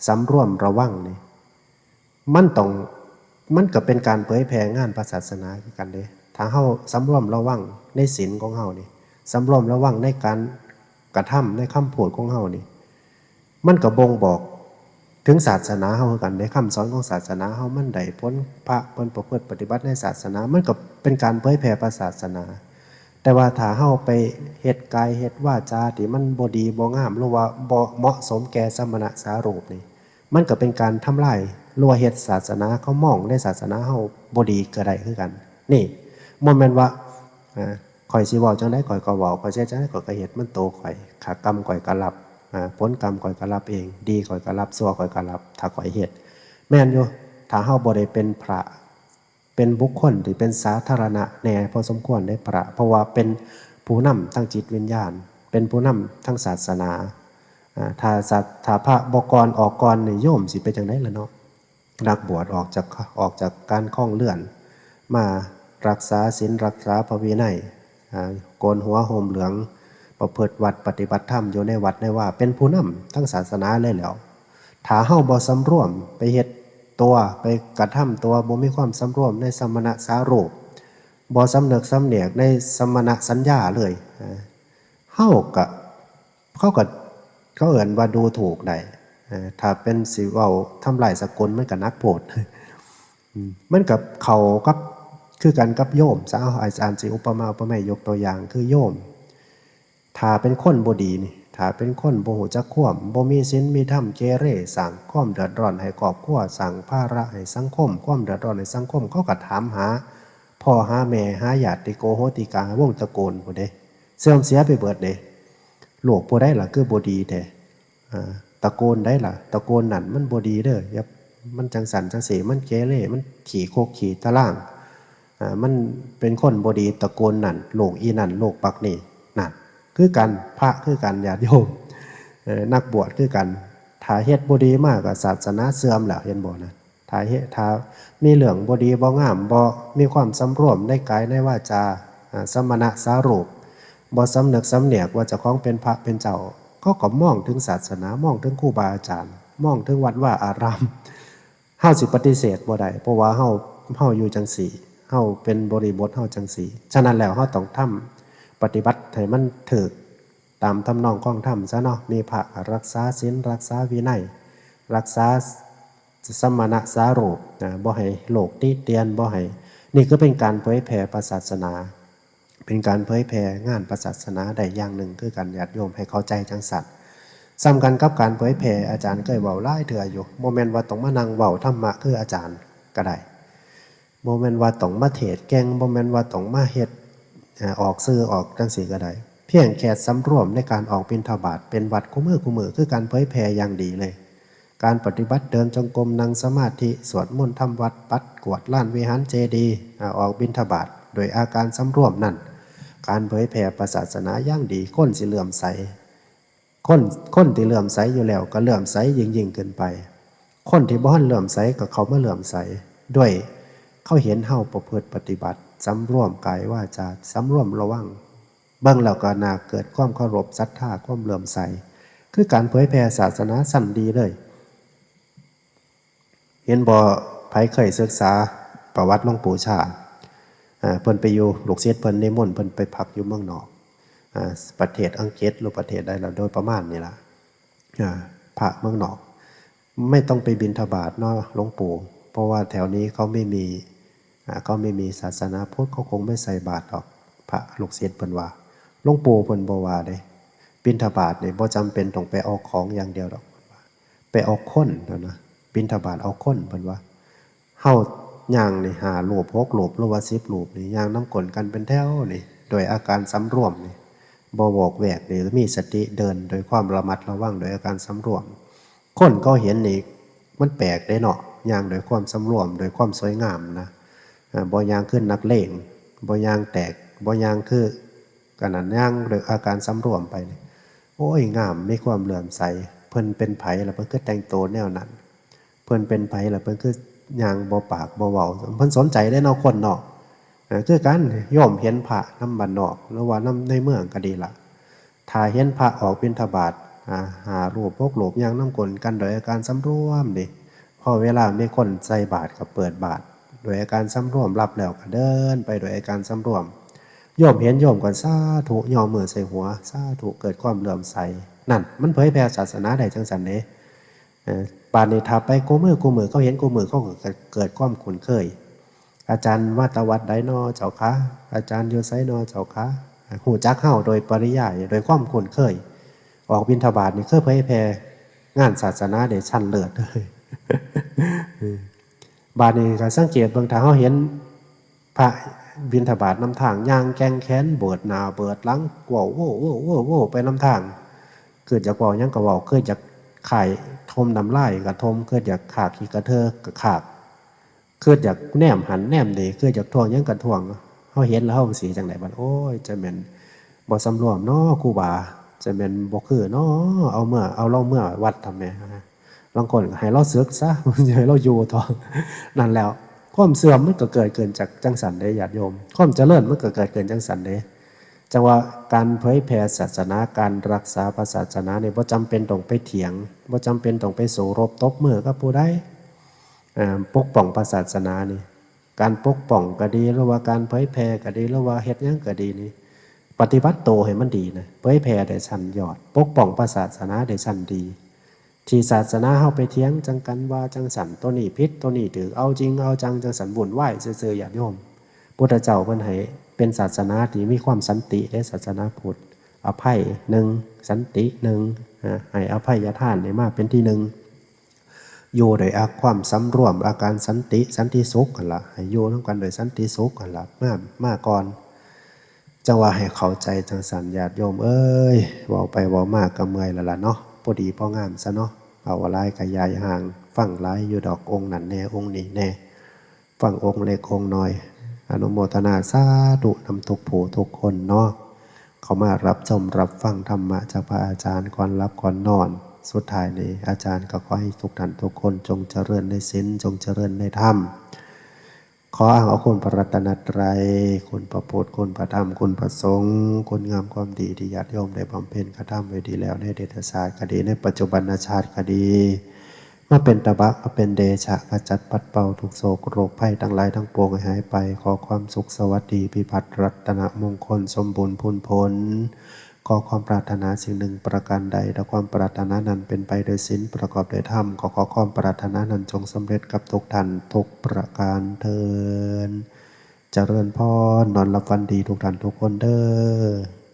สำรวมระวังนี่ มันต้อง มันก็เป็นการเผยแผ่งานพระศาสนาคือกันเด้ ถ้าเฮาสำรวมระวังในศีลของเฮานี่ สำรวมระวังในการกระทำ ในคำพูดของเฮานี่ มันก็บ่งบอกถึงศาสนาเฮาคือกันเด้ คำสอนของศาสนาเฮามันได้ผล พระเพิ่นประพฤติปฏิบัติในศาสนา มันก็เป็นการเผยแผ่พระศาสนา แต่ว่าถ้าเฮาไปเฮ็ดกายเฮ็ดวาจาที่มันบ่ดีบ่งาม หรือว่าบ่เหมาะสมแก่สมณสารูปนี่ มันก็เป็นการทำลาย หรือว่าเฮ็ดศาสนาเขามองในศาสนาเฮาบ่ดีก็ได้คือกัน นี่ บ่แม่นว่า อ่า ข้อยสิเว้าจั่งใดข้อยก็เว้า ข้อยสิเฮ็ดจั่งใดข้อยก็เฮ็ด มันโตข้อย ถ้ากรรมข้อยก็รับ อ่า ผลกรรมข้อยก็รับเอง ดีข้อยก็รับ ชั่วข้อยก็รับ ถ้าข้อยเฮ็ด แม่นอยู่ ถ้าเฮาบ่ได้เป็นพระ เป็นบุคคลที่เป็นสาธารณะแหน่พอสมควรเด้พระ เพราะว่าเป็นผู้นำทางจิตวิญญาณ เป็นผู้นำทางศาสนา อ่า ถ้าศาส- ถ้าพระบ่ก่อนออกก่อนนี่ โยมสิเป็นจั่งใดล่ะเนาะ นักบวชออกจาก ออกจากการครองเรือน มารักษาศีลรักษาพระวินัย อ่า โกนหัวห่มเหลือง ประพฤติวัตรปฏิบัติธรรมอยู่ในวัดในวา เป็นผู้นำทางศาสนาเลยแหล้ว ถ้าเฮาบ่สำรวม ไปเฮ็ดตัว ไปกระทำตัวบ่มีความสำรวมในสมณสารูป บ่สำนึกสำเนียกในสมณสัญญาเลย เฮากะ เขากะ เขาเอิ้นว่าดูถูกได้ เอ่อ ถ้าเป็นสิเว้าทำลายสกุลมันกะหนักโพด อืม มันกะเข้ากับ คือกันกับโยมซะ เอา อาจารย์สิอุปมาอุปไมยยกตัวอย่างคือโยม ถ้าเป็นคนบ่ดีนี่ ถ้าเป็นคนบ่ฮู้จักความ บ่มีศีลมีธรรม เกเร สร้างความเดือดร้อนให้ครอบครัว สร้างภาระให้สังคม ความเดือดร้อนให้สังคม เขากะถามหาพ่อหาแม่ หาญาติโกโหติกา วงศ์ตระกูลพู้นเด้ เสื่อมเสียไปเบิดเด้ ลูกผู้ใดล่ะคือบ่ดีแท้ อ่า ตระกูลใดล่ะ ตระกูลนั่นมันบ่ดีเด้อ อย่า มันจั่งซั้นจั่งซี้ มันเกเร มันขี้คุกขี้ตาราง อ่า มันเป็นคนบ่ดี ตระกูลนั่น ลูกอีนั่น ลูกบักนี่ นั่น คือกัน พระคือกัน ญาติโยม เอ่อ นักบวชคือกัน ถ้าเฮ็ดบ่ดีมาก็ศาสนาเสื่อมแล้ว เห็นบ่นะ ถ้าเฮ็ด ถ้ามีเรื่องบ่ดีบ่งาม บ่มีความสำรวมในกายในวาจา อ่า สมณสารูป บ่สำนึกสำเนียกว่าเจ้าของเป็นพระเป็นเจ้า เขาก็มองถึงศาสนา มองถึงครูบาอาจารย์ มองถึงวัดวาอาราม เฮาสิปฏิเสธบ่ได้ เพราะว่าเฮา เฮาอยู่จั่งซี้ เฮาเป็นบริบทเฮาจั่งซี้ ฉะนั้นแล้วเฮาต้องทำ ปฏิบัติให้มันถูกตามทำนองของธรรมซะเนาะ มีพระรักษาศีล รักษาวินัย รักษาสมณสารูป นะ บ่ให้โลกติเตียน บ่ให้ นี่คือเป็นการเผยแผ่พระศาสนา เป็นการเผยแผ่งานพระศาสนาได้อย่างหนึ่งคือกัน ญาติโยมให้เข้าใจจั่งซั้น ส่ำกันกับการเผยแผ่ อาจารย์เคยเว้าหลายเทื่ออยู่ บ่แม่นว่าต้องมานั่งเว้าธรรมะคืออาจารย์ก็ได้ บ่แม่นว่าต้องมาเทศน์เก่ง บ่แม่นว่าต้องมาเฮ็ด เอ่อ ออกสื่อออกจั่งซี้ก็ได้ เพียงแค่สำรวมในการออกบิณฑบาตเป็นวัตรคู่มื้อคู่มื้อ คือการเผยแผ่อย่างดีเลย การปฏิบัติเดินจงกรม นั่งสมาธิ สวดมนต์ทำวัตร ปัดกวาดลานวิหารเจดีย์ อ่า ออกบิณฑบาตโดยอาการสำรวมนั่น การเผยแผ่พระศาสนาอย่างดี คนสิเลื่อมใส คน คนที่เลื่อมใสอยู่แล้วก็เลื่อมใสยิ่งๆขึ้นไป คนที่บ่ทันเลื่อมใสก็เข้ามาเลื่อมใส ด้วยเขาเห็นเฮาประพฤติปฏิบัติ สำรวมกายวาจา สำรวมระวัง เบิ่งแล้วก็น่าเกิดความเคารพศรัทธา ความเลื่อมใส คือการเผยแผ่ศาสนาชั้นดีเลย เห็นบ่ ไผเคยศึกษาประวัติหลวงปู่ชา อ่า เพิ่นไปอยู่ ลูกศิษย์เพิ่นนิมนต์เพิ่นไปพักอยู่เมืองนอก อ่า ประเทศอังกฤษหรือประเทศใดล่ะ โดยประมาณนี่ล่ะ อ่า พระเมืองนอก ไม่ต้องไปบิณฑบาตเนาะหลวงปู่ เพราะว่าแถวนี้เขาไม่มี อ่า เขาไม่มีศาสนาพุทธ เขาคงไม่ใส่บาตรหรอก พระลูกศิษย์เพิ่นว่า หลวงปู่เพิ่นบ่ว่าเด้ บิณฑบาตนี่บ่จำเป็นต้องไปเอาของอย่างเดียวดอก ไปเอาคนเท่านั้น บิณฑบาตเอาคนเพิ่นว่า เฮาย่างนี่ห้ารูปหกรูปหรือว่าสิบรูปนี่ ย่างนำก้นกันเป็นแถวนี่ โดยอาการสำรวมนี่ บ่วอกแวกนี่ มีสติเดินโดยความระมัดระวัง โดยอาการสำรวม คนเขาเห็นนี่ มันแปลกเด้เนาะ ย่างโดยความสำรวม โดยความสวยงามนะ อ่า บ่ย่างคือนักเลง บ่ย่างแตก บ่ย่างคือ กันนั้น ย่างโดยอาการสำรวมไปนี่ โอ้ย งาม มีความเลื่อมใส เพิ่นเป็นไผล่ะ เพิ่นคือแต่งตัวแนวนั้น เพิ่นเป็นไผล่ะ เพิ่นคือย่างบ่ปากบ่เว้า เพิ่นสนใจเด้เนาะ คนเนาะ เออ คือกัน โยมเห็นพระนำบ้านนอก หรือว่านำในเมืองก็ดีล่ะ ถ้าเห็นพระออกบิณฑบาต อ่า ห้ารูปหกรูป ย่างนำก้นกันโดยอาการสำรวมนี่ พอเวลามีคนใส่บาตรก็เปิดบาตร โดยอาการสำรวม รับแล้วก็เดินไปโดยอาการสำรวม โยมเห็นโยมก็สาธุ ย่อมือใส่หัว สาธุ เกิดความเลื่อมใส นั่น มันเผยแผ่ศาสนาได้จั่งซั้นเด้ เอ่อ บาดนี้ถ้าไปคู่มื้อคู่มื้อ เขาเห็นคู่มื้อ เขาก็เกิดความคุ้นเคย อาจารย์มาแต่วัดใดน้อเจ้าคะ อาจารย์อยู่ไสน้อเจ้าคะ ฮู้จักเฮาโดยปริยาย โดยความคุ้นเคย ออกบิณฑบาตนี่คือเผยแผ่งานศาสนาได้ชั้นเลิศเลย บาดนี้ก็สังเกตเบิ่ง ถ้าเฮาเห็นพระบิณฑบาตนำทาง ย่างแกว่งแขน เบิดหน้าเบิดหลัง ว้าว โว้ว โว้ว โว้ว โว้ว ไปนำทาง คิดอยากเว้าหยังก็เว้า คิดอยากคายถมน้ำลายก็ถม คิดอยากคากขี้กระเทอก็คาก คิดอยากแนมหั้นแนมนี่ คิดอยากท่วงหยังก็ท่วง เฮาเห็นแล้วเฮาสิจั่งใดบัด โอ้ย จะแม่นบ่สำรวมน้อครูบา จะแม่นบ่คือน้อ เอาเมือ เอาลาวเมือวัดทำแหม ลางคนก็ให้ลาวสึกซะ อย่าให้ลาวอยู่ต่อ นั่นแหล้ว ความเสื่อมมันก็เกิดขึ้นจากจั่งซั้นเด้ ญาติโยม ความเจริญมันก็เกิดขึ้นจั่งซั้นเด้ จั่งว่าการเผยแผ่ศาสนา การรักษาพระศาสนานี่บ่จำเป็นต้องไปเถียง บ่จำเป็นต้องไปสู้รบตบมือกับผู้ใด อ่า ปกป้องพระศาสนานี่ การปกป้องก็ดี หรือว่าการเผยแผ่ก็ดี หรือว่าเฮ็ดหยังก็ดีนี่ ปฏิบัติโตให้มันดีนะ เผยแผ่ได้ชั้นยอด ปกป้องพระศาสนาได้ชั้นดี ที่ศาสนาเฮาไปเถียงจั่งกันว่าจั่งสัน ตัวนี้ผิด ตัวนี้ถูก เอาจริงเอาจังจั่งสัน วุ่นวายซื่อๆ ญาติโยม พุทธเจ้าเพิ่นให้เป็นศาสนาที่มีความสันติเด้ ศาสนาพุทธ อภัยหนึ่ง สันติหนึ่ง อ่า ให้อภัยทานนี่มาเป็นที่หนึ่ง อยู่ด้วยอาความสำรวม อาการสันติ สันติสุขหั่นล่ะ ให้อยู่นำกันด้วยสันติสุขหั่นล่ะ มา มาก่อน จั่งว่าให้เข้าใจจั่งสัน ญาติโยมเอ้ย เว้าไปเว้ามาก็เมื่อยแล้วล่ะเนาะ พอดีพองามซะเนาะ เอาหลายก็ยายห่าง ฟังหลายอยู่ดอก องค์นั้นแน่ องค์นี้แน่ ฟังองค์เล็กองค์น้อย อนุโมทนาสาธุนำทุกผู้ทุกคนเนาะ เข้ามารับชมรับฟังธรรมะจากพระอาจารย์ก่อนหลับก่อนนอน สุดท้ายนี้อาจารย์ก็ขอให้ทุกท่านทุกคนจงเจริญในศีล จงเจริญในธรรม ขออ้างเอาคุณพระรัตนตรัย คุณพระพุทธ คุณพระธรรม คุณพระสงฆ์ คุณงามความดีที่ญาติโยมได้บำเพ็ญกระทำไว้ดีแล้ว ในอดีตชาติก็ดี ในปัจจุบันชาติก็ดี มาเป็นตบะ มาเป็นเดชะ ขจัดปัดเป่าทุกข์โศกโรคภัยทั้งหลายทั้งปวงให้หายไป ขอความสุขสวัสดีพิพัฒน์รัตนมงคลสมบูรณ์พูนผล ขอความปรารถนาสิ่งหนึ่งประการใด ถ้าความปรารถนานั้นเป็นไปโดยศีลประกอบโดยธรรม ขอ ขอความปรารถนานั้นจงสำเร็จกับทุกท่านทุกประการเทอญ เจริญพร นอนหลับฝันดีทุกท่านทุกคนเด้อ